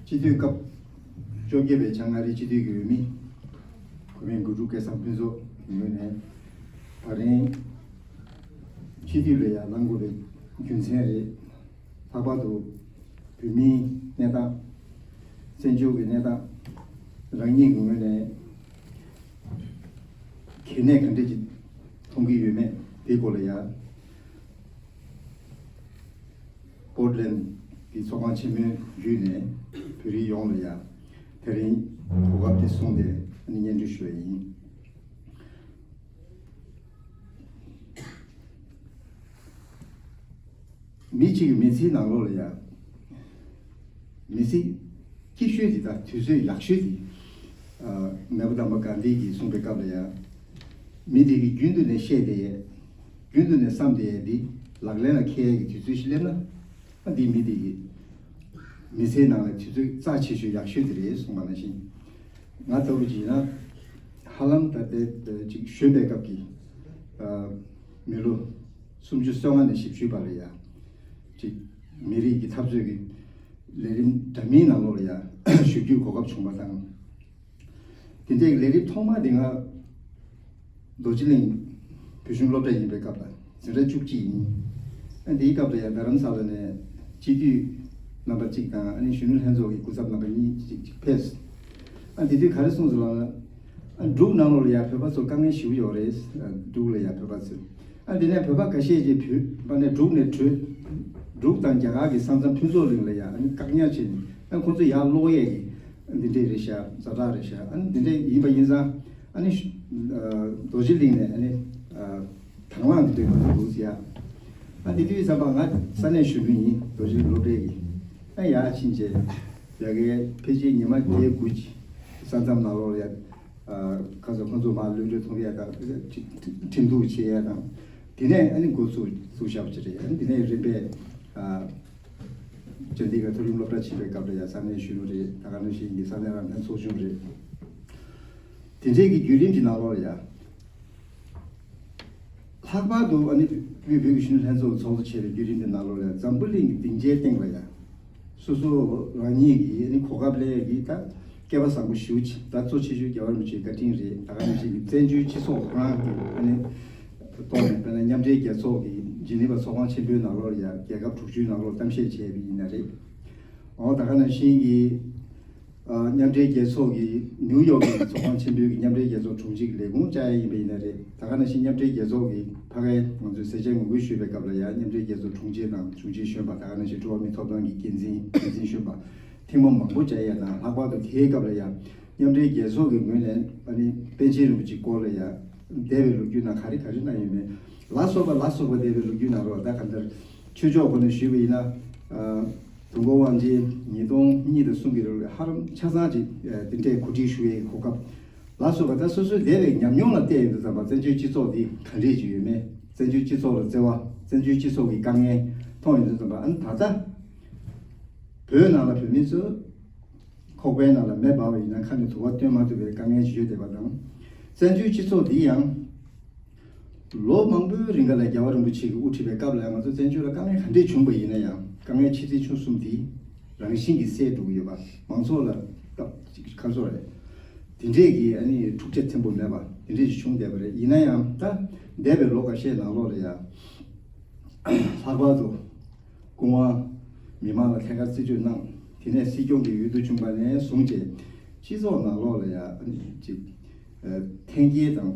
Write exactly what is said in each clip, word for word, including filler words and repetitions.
སྤྱི་འཐུས་སྐབས་བཅོ་བརྒྱད་པའི་བྱང་ཨ་རིའི་སྤྱི་འཐུས་ཀྱི་འོས་མི། གོ་མིང་དགུ་ཕྲུག་སྐལ་བཟང་ཕུན་ཚོགས་ངོས་ནས། ད་རིང་སྤྱི་འཐུས་ལ་ཡང་ལངས་དགོས་པའི་རྒྱུ་མཚན་རེད། ལྷག་པར་དུ་བོད་མིའི་གནས་སྟངས། བཙན་བྱོལ་གྱི་གནས་སྟངས། རང་ཉིད་ཀྱི་ངོས་ནས་གལ་གནད་ག་འདྲ་ཅིག་མཐོང་གི་ཡོད་མེད་དེའི་སྐོར་ལ་ཡང་། པོར་ཊི་ལན་གྱི་ཚོགས་ཁང་ཆེན་མོའི་བརྒྱུད་ནས་བོད་རིགས་ཡོངས་ལ་ཡང་དེ་རིང་གོ་སྐབས་དེ་བཟུང་སྟེ་ཨ་ནི་སྙན་སྒྲོན་ཞུ་བ་ཡིན། མི་གཅིག་གི་མི་ཚེའི་ནང་ལོགས་ལ་ཡང་། མི་ཚེ་སྐྱིད་ཤོས་དེ་དང་དུས་ཚོད་ཡག་ཤོས་དེ། ཨ། མེས་པོ་དམ་པ་གྷན་དྷི་གིས་གསུངས་པའི་སྐབས་ལ་ཡང་། མི་དེ་གིས་རྒྱུན་དུ་ནས་བཤད་དེ་ཡས། རྒྱུན་དུ་ནས་བསམ་དེ་ཡས་དེ་ལག་ལེན་ལ་འཁེལ་ཡས་ཀྱི་དུས་ཚོད་ཞིག་སླེབས་ན། ཨ། འདི་མི་དེ་གི་མི་ཚེའི་ནང་ལ་དུས་ཚོད་རྩ་ཆེ་ཤོས་ཡག་ཤོས་དེ་རེད་གསུངས་པ་ནང་བཞིན། ང་ལྟ་བུ་ཅིག་ཡིན་ན། ཧ་ལམ་ད་ལྟའི་ཅིག་གཞོན་པའི་སྐབས་ཀྱི། ཨ། མི་ལོ་སུམ་ཅུ་སོ་ལྔ་ནས་བཞི་བཅུའི་བར་ལ་ཡ། ཅིག་མི་རིགས་ཀྱི་འཐབ་རྩོད་ཀྱི་ལས་རིམ་འདྲ་མིན་ནང་ལོགས་ལ་ཡ་ཞུགས་རྒྱུའི་གོ་སྐབས་བྱུང་བ་དང་། དེ་འདྲའི་ལས་རིམ་ཐོག་མ་དེ་ང་རྡོ་རྗེ་གླིང་བོད་གཞུང་སློབ་གྲྭ་ཡིན་པའི་སྐབས་ལ་འཛིན་གྲྭ་བཅུ་གཅིག་ཡིན། ཨ། འདིའི་སྐབས་ལ་ཡང་རྡ་རམ་ས་ལ་ནས་སྤྱི་འཐུས་རྣམ་པ་གཅིག་དང་ཨ་ནི་གཞོན་ནུ་ལྷན་ཚོགས་ཀྱི་སྐུ་ཚབ་རྣམ་པ་གཉིས་གཅིག་གཅིག་ཕེབས། ཨ། དེ་དུས་ག་རེ་གསུངས་སོང་ལབ་ན། ཨ། འབྲུག་ནང་ལོགས་ལ་ཡང་བོད་པ་ཚོར་དཀའ་ངལ་ཞེ་པོ་ཡོད་རེད། ཨ། འབྲུག་ལ་ཡང་བོད་པ་ཚོས། ཨ། དེ་ནས་བོད་པ་འགའ་ཤས་ཀྱིས་བོད་པ་ནས་འབྲུག་ནས་བྲོས། འབྲུག་དང་རྒྱ་གར་གྱི་ས་མཚམས་ཕུན་ཚོགས་གླིང་ལ་ཡང་ཨ་ནི་བཀག་ཉར་བྱས་ནས། ཨ། ཁོང་ཚོ་ཡར་ལོག་ཡས་ཀྱི་འདི་འདྲས་རེད་ཤག་ཛ་དྲག་རེད་ཤག་ཨ་ནི་འདི་འདྲས་ཡིན་པ་ཡིན་ཙང་། ཨ་ནི། ཨ། རྡོ་རྗེ་གླིང་ནས་ཨ་ནི། ཨ། དང་བླངས་འདི་འདྲས་གོ་འདུག་ཟེར་ཡ། ཨ། དེ་དུས་ཙམ་པ་ང་ས་གནས་གཞོན་ནུ་ཡིན། རྡོ་རྗེ་གླིང་སློབ་གྲྭའི་གི། ཨ། ཡར་ཕྱིན་རྗེས་ཡ་གི་ཕལ་ཆེར་ཉི་མ་བརྒྱད་དགུ་ཅིག་ས་མཚམས་ནང་ལོགས་ལ་ཡ། ཨ། ཁ་སང་ཁོང་ཚོ་མར་གློད་གྲོལ་ཐོབ་ཡས་དང་། ཁྲིམས་གཏུག་བྱེད་ཡས་དང་། དེ་ནས་ཨ་ནི་འགོ་ཚུགས་ཚུགས་བཞག་པ་ཅིག་རེད། ཨ་ནི་དེ་ནས་རིམ་པས། ཨ། ཅན་དེ་ག་མཐོ་རིམ་སློབ་གྲྭ་ཕྱིན་པའི་སྐབས་ལ་ཡང་ས་གནས་གཞོན་ནུ་རེད། ད་ག་ནང་བཞིན་གྱི་ས་གནས་རང་བཙན་ཚོགས་ཆུང་རེད། དེ་འདྲའི་གི་བརྒྱུད་རིམ་གྱི་ནང་ལོགས་ལ་ཡང་། ལྷག་པར་དུ་ཨ་ནི་དབུས་བོད་ཀྱི་གཞོན་ནུ་ལྷན་ཚོགས་ཚོགས་གཙོ་བྱས་པའི་བརྒྱུད་རིམ་གྱི་ནང་ལོགས་ལ་ཡང་། འཛམ་བུ་གླིང་གི་སྡིངས་ཆའི་སྟེང་ལ་ཡང་། སོ་སོ་རང་ཉིད་ཀྱི་ཨ་ནི་གོ་སྐབས་སླེབས་ཡས་ཀྱི་ད་སྐལ་བ་བཟང་པོ་ཞེ་པོ་ཅིག་ད་གཙོ་ཆེ་ཤོས་རྒྱལ་བ་རིན་པོ་ཆེའི་བཀའ་དྲིན་རེད། ད་ག་ནང་བཞིན་གྱི་བཙན་བྱོལ་སྤྱི་ཚོགས་རང་གི་ཨ་ནི་ཐོག་ནས། དཔེར་ན་མཉམ་འབྲེལ་རྒྱལ་ཚོགས་ཀྱི་ཇི་ནི་ཝ་ཚོགས་ཁང་ཆེན་པོའི་ནང་ལོགས་ལ་ཡང་རྒྱལ་ཁབ་དྲུག་ཅུའི་ནང་ལོགས་གཏམ་བཤད་བྱས་པ་ཡིན་ན་རེད། འོ། ད་ག་ནང་བཞིན་གྱི། ཨ། མཉམ་འབྲེལ་རྒྱལ་ཚོགས་ཀྱི་ནིའུ་ཡོག་གི་ཚོགས་ཁང་ཆེན་པོའི་གི་མཉམ་འབྲེལ་རྒྱལ་ཚོགས་དྲུང་ཆེ་གི་ལས་ཁུངས་བཅར་ཡ་ཡིན་པ་ཡིན་ན་རེད། ད་ག་ནང་བཞིན་མཉམ་འབྲེལ་རྒྱལ་ཚོགས་ཀྱི་ཕ་གིར་ང་ཚོས་ཟས་བཅད་ངོ་རྒོལ་ཞུས་པའི་སྐབས་ལ་ཡང་མཉམ་འབྲེལ་རྒྱལ་ཚོགས་དྲུང་ཆེ་དང་དྲུང་ཆེ་གཞོན་པ། ད་ག་ནང་བཞིན་འགྲོ་བ་མིའི་ཐོབ་ཐང་གི་འགན་འཛིན། འགན་འཛིན་གཞོན་པ་ཐེངས་མ་མང་པོ་བཅར་ཡ་དང་། ལྷག་པར་དུ་དེའི་སྐབས་ལ་ཡང་མཉམ་འབྲེལ་རྒྱལ་ཚོགས་ཀྱི་ངོས་ནས་ཨ་ནི་པཎ་ཆེན་རིན་པོ་ཆེའི་སྐོར་ལ་ཡང་འདས་པའི་ལོ་རྒྱུས་ནང་ག་རེ་ག་རེ་གནང་ཡོད་མེད་ལ་སོགས་པ་ལ་སོགས་པ། འདས་པའི་ལོ་རྒྱུས་ནང་ལོགས་ད་ག་འདིར་ཆོས་ཕྱོགས་སྒོ་ནས་ཞུས་པ་ཡིན་ན། ཨ། དུས་འཁོར་དབང་ཆེན་ཉིས་སྟོང་གཉིས་དང་གསུམ་གྱི་ལོ་ལ་ཧ་ལམ་ཆ་ཚང་ཅིག་ཨ། དེ་འདྲའི་གོ་སྒྲིག་ཞུ་ཡའི་གོ་སྐབས་ལ་སོགས་པ། ད་སོ་སོའི་འདས་པའི་ཉམས་མྱོང་ལ་བལྟས་ཡོང་དུས་ཙམ་པ། བཙན་བྱོལ་སྤྱི་ཚོགས་འདི་ག་འདྲས་ཅིག་ཡོད་མེད། བཙན་བྱོལ་སྤྱི་ཚོགས་ལ་བརྩེ་བ། བཙན་བྱོལ་སྤྱི་ཚོགས་ཀྱི་དཀའ་ངལ་མཐོང་ཡོང་དུས་ཙམ་པ། ཨ་ནི་ད་ལྟ་བོད་ནང་ལ་བོད་མི་ཚོས་ཁོག་པའི་ནང་ལ་མེ་འབར་བ་ཡིན་ན་ཁ་ནས་དུ་བ་བཏོན་མ་ཐུབ་པའི་དཀའ་ངལ་ཅིག་ཡོད་བསྡད་པ་དང་། བཙན་བྱོལ་སྤྱི་ཚོགས་འདི་ཡང་ལོ་མང་པོའི་རིང་ག་ལ་རྒྱལ་བ་རིན་པོ་ཆེ་གིས་དབུ་ཁྲིད་པའི་སྐབས་ལ་ཡང་ང་ཚོ་བཙན་བྱོལ་ལ་དཀའ་ངལ་ག་འདྲས་བྱུང་པ་ཡིན་ན་ཡང་། དཀའ་ངལ་ཆེ་ཆུང་གསུམ་དེ་རང་བཞིན་གྱིས་སེལ་འགྲོ་གི་ཡོད་པ། མང་ཚོགས་ལ་སྟབས་ག་ཚོད་རེད། དེ་འདྲས་ཀྱི་ཨ་ནི་འཁྲུག་ཆ་ཆེན་པོ་མེད་པ་དེ་འདྲས་ཅིག་བྱུང་བསྡད་པ་རེད། ཡིན་ན་ཡང་ད་འདས་པའི་ལོ་འགའ་ཤས་ནང་ལོགས་ལ་ཡང་། ལྷག་པར་དུ་སྐུ་ངོ་མི་མང་ལ་ཐད་ཀར་རྩིས་སྤྲོད་གནང་། དེ་ནས་སྲིད་སྐྱོང་གི་འོས་བསྡུ་བྱུང་བ་ནས་བཟུང་སྟེ་སྤྱི་ཚོགས་ནང་ལོགས་ལ་ཡང་ཅིག་ཨ། འཐེན་འཁྱེར་དང་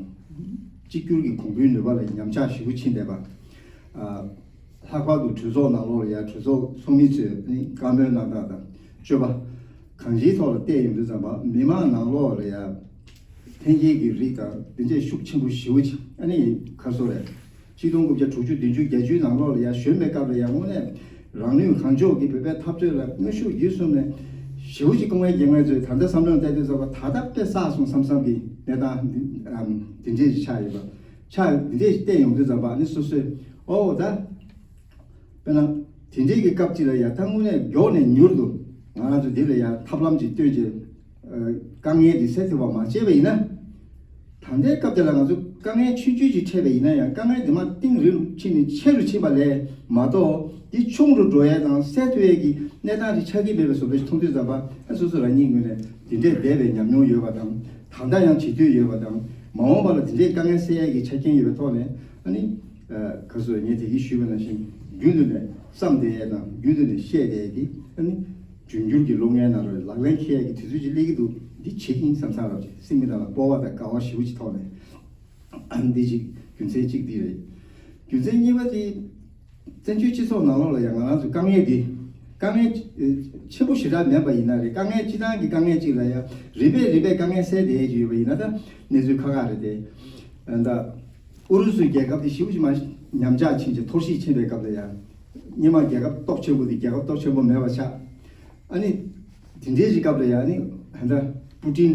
གཅིག་གྱུར་གྱི་གོང་བུའི་ནུས་པ་ལ་ཉམས་ཆག་ཞེ་པོ་ཕྱིན་བསྡད་པ། ཨ། ལྷག་པར་དུ་གྲོས་ཚོགས་ནང་ལོགས་ལ་ཡང་གྲོས་ཚོགས་ཚོགས་མི་ཚོས་ནི་བཀའ་མོལ་གནང་སྟངས་དང་སྤྱོད་པ་གང་ཅིའི་ཐོག་ལ་བལྟས་ཡོང་དུས་ཙམ་པ། མི་མང་ནང་ལོགས་ལ་ཡང་འཐེན་འཁྱེར་གྱི་རིགས་དང་འདི་འདྲས་ཤུགས་ཆེན་པོ་ཞེ་པོ་ཅིག་ཨ་ནི་ག་རེ་ཟེར་དགོས་རེད། ཆིག་སྟོང་དགུ་བརྒྱ་དྲུག་ཅུ་བདུན་ཅུ་བརྒྱད་ཅུའི་ནང་ལོགས་ལ་ཡར་གཞོན་པའི་སྐབས་ལ་ཡར་དངོས་གནས་རང་ནུས་གང་ལྕོགས་ཀྱིས་བོད་པའི་འཐབ་རྩོད་ལ་དངོས་ཤུགས་བརྒྱུད་གསུམ་ནས་ཞེ་པོ་ཅིག་སྐུ་ངལ་རྒྱག་མཁན་ཚོས་ད་ལྟ་བསམ་བློ་བཏང་དུས་ཙམ་པ། ད་ལྟ་དཔེ་བསགས་སོང་བསམ་བསམ་གྱི་གནས་སྟངས་འདི་འདི་འདྲས་ཤིག་ཆགས་ཡོད་པ། ཆགས་འདི་འདྲས་ཤིག་བལྟས་ཡོང་དུས་ཙམ་པ། ཨ་ནི་སོ་སོས་ཨོ་ད་དཔེར་ན་དེ་འདྲས་ཀྱི་སྐབས་ཅིག་ལ་ཡར་ད་དངོས་གནས་མགྱོགས་ནས་མྱུར་དུ་ང་རང་ཚོ་འདི་ལ་ཡར་ཐབས་ལམ་ཅིག་བཏོན་བྱས། ཨ། དཀའ་ངལ་འདི་སེལ་ཐུབ་པ་མ་བྱས་པ་ཡིན་ན། ད་ལྟའི་སྐབས་དེ་ལ་ང་ཚོ་དཀའ་ངལ་ཆུང་ཆུང་ཅིག་འཕྲད་པ་ཡིན་ན་ཡང་། དཀའ་ངལ་འདི་མར་གཏིང་རིང་ཕྱིན་ནས་ཆེ་རུ་ཕྱིན་པ་ལས་མ་གཏོགས། འདི་ཆུང་རུ་འགྲོ་ཡས་དང་སེལ་ཐུབ་ཡས་ཀྱི་གནས་སྟངས་ཅིག་ཆགས་ཀྱི་མེད་པའི་བཟོ་འདྲ་ཞིག་མཐོང་དུས་ཙམ་པ། ཨ་སོ་སོ་རང་ཉིད་ངོས་ནས་འདི་འདྲས་བསྡད་པའི་ཉམས་མྱོང་ཡོད་པ་དང་། ད་ལྟ་ཡང་བྱེད་འདོད་ཡོད་པ་དང་། མ་འོངས་པ་ལ་འདི་འདྲས་དཀའ་ངལ་སེལ་ཡས་ཀྱི་ཆ་རྐྱེན་ཡོད་པའི་ཐོག་ནས། ཨ་ནི་ཨ་ག་སོ་ངས་དེ་གིས་ཞུས་པ་ནང་བཞིན་རྒྱུན་དུ་ནས་བསམ་བསྡད་ཡས་དང་རྒྱུན་དུ་ནས་བཤད་བསྡད་ཡས་དེ། ཨ་ནི་འབྱུང་འགྱུར་གྱི་ལོ་ལྔའི་ནང་ལ་ལག་ལེན་འཁེལ་ཡས་ཀྱི་དུས་ཚོད་ཅིག་སླེབས་ཀྱི་འདུག་འདི་བྱེད་ཀྱི་ཡིན་བསམ་ཚར་བ་ཅིག་སེམས་ཀྱི་ནང་ལ་སྤོབས་པ་དང་དགའ་བ་ཞེ་པོ་ཅིག་ཐོག་ནས། ཨ་འདི་ཅིག་རྒྱུ་མཚན་གཅིག་འདི་རེད། རྒྱུ་མཚན་གཉིས་པ་དེ། བཙན་བྱོལ་སྤྱི་ཚོགས་ནང་ལོགས་ལ་ཡང་ང་རང་ཚོའི་དཀའ་ངལ་འདི། དཀའ་ངལ་ཆེ་པོ་ཞེ་དྲག་མེད་པ་ཡིན་ན་རེད། དཀའ་ངལ་སྤྱི་བཏང་གི་དཀའ་ངལ་གཅིག་ལ་ཡང་རིམ་པས་རིམ་པས་དཀའ་ངལ་སེལ་བསྡད་ཀྱི་ཡོད་པ་ཡིན་ན། ད་གནས་ཚུལ་ཁག་ཁག་རེད་དེ། ད་ཨུ་རུ་སུའི་རྒྱལ་ཁབ་དེ་ཞེ་པོ་ཅིག་མར་ཉམས་ཆག་ཕྱིན་ཅིང་འཐོར་ཞིག་ཕྱིན་པའི་སྐབས་ལ་ཡང་། སྔོན་མ་རྒྱལ་ཁབ་སྟོབས་ཆེན་པོ་དེ་རྒྱལ་ཁབ་སྟོབས་ཆེན་པོ་མེད་པ་ཆགས། ཨ་ནི་དེ་འདྲའི་ཞིག་སྐབས་ལ་ཡང་ནི་ཧན་ད་པུ་ཏིན་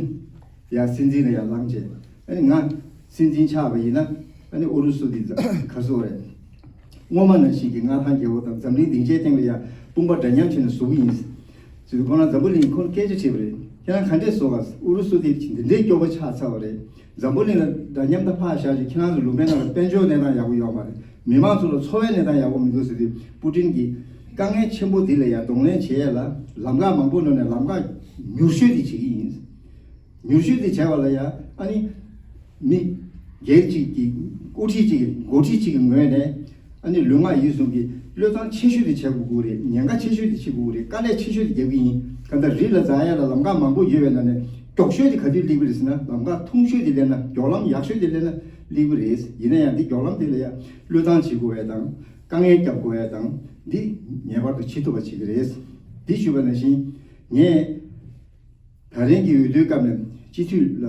ཡང་སྲིད་འཛིན་ལ་ཡང་ལངས་བྱས། ཨ་ནི་ང་སྲིད་འཛིན་ཆགས་པ་ཡིན་ན། ཨ་ནི་ཨུ་རུ་སུ་དེ་ག་སོ་རེད། སྔོན་མ་ནང་བཞིན་གྱི་མངའ་ཐང་རྒྱལ་པོ་དང་འཛམ་གླིང་སྡིངས་ཆའི་སྟེང་ལ་ཡང་དཔུང་པ་འདྲ་མཉམ་བྱས་ནས་བཟོ་གི་ཡིན་ཟེར་དུས། ཁོ་རང་འཛམ་བུ་གླིང་ཁོ་སྐད་ཆ་དྲིས་པ་རེད། ཁྱེད་རང་ག་འདྲས་བཟོ་ག་ཨུ་རུ་སུ་དེ་འདི་འདྲའི་སྐྱོ་པོ་ཆགས་ཚར་བ་རེད། འཛམ་བུ་གླིང་ལ་འདྲ་མཉམ་དུ་ཕར་བཞག་ཅིག་ཁྱེད་རང་ཚོ་ལུང་པའི་ནང་ལ་དཔལ་འབྱོར་གནས་སྟངས་ཡག་པོ་ཡོད་མ་རེད། མི་མང་ཚོ་ལ་འཚོ་བའི་གནས་སྟངས་ཡག་པོ་མི་འདུག་ཟེར་དུས། པུ་ཏིན་གྱིས་དཀའ་ངལ་ཆེན་པོ་འདི་ལ་ཡང་གདོང་ལེན་བྱེད་ཡས་ལ་ལམ་ཁ་མང་པོ་ནང་ནས་ལམ་ཁ་མྱུར་ཤོས་དེ་བྱེད་ཀྱི་ཡིན། མྱུར་ཤོས་དེ་བྱས་པ་ལ་ཡང་ཨ་ནི་མི་སྒེར་གཅིག་གི་དབུ་ཁྲིད་གཅིག་གི་འགོ་ཁྲིད་གཅིག་གི་ངོས་ནས། ཨ་ནི་ལུས་ངག་ཡིད་གསུམ་གྱི་བློས་བཏང་ཆེ་ཤོས་དེ་བྱེད་དགོས་ཀྱི་རེད། ཉེན་ཁ་ཆེ་ཤོས་དེ་བྱེད་དགོས་ཀྱི་རེད། དཀའ་ལས་ཆེ་ཤོས་དེ་རྒྱབ་ཀྱི་ཡིན། གང་ལྟར་རི་ལ་འཛེག་ཡ་ལ་ལམ་ཁ་མང་པོ་ཡོད་པའི་ནང་ནས་མགྱོགས་ཤོས་དེ་ག་དུས་སླེབས་ཀྱི་རེད་ཟེར་ན། ལམ་ཁ་ཐུང་ཤོས་དེ་སླེབས་ན། མགྱོགས་ལམ་ཡག་ཤོས་དེ་སླེབས་ན་སླེབས་ཀྱི་རེད། ཡིན་ན་ཡང་འདི་མགྱོགས་ལམ་དེ་ལ་ཡང་བློས་བཏང་བྱེད་དགོས་ཡ་དང་། དཀའ་ངལ་རྒྱབ་དགོས་ཡ་དང་། འདི་ངེས་པར་དུ་བྱེད་ཐུབ་པ་བྱེད་ཀྱི་རེད། འདི་ཞུས་པ་ནང་བཞིན་ངས། ད་རིང་གི་འོས་བསྡུའི་སྐབས་ནས་སྤྱི་འཐུས་ལ་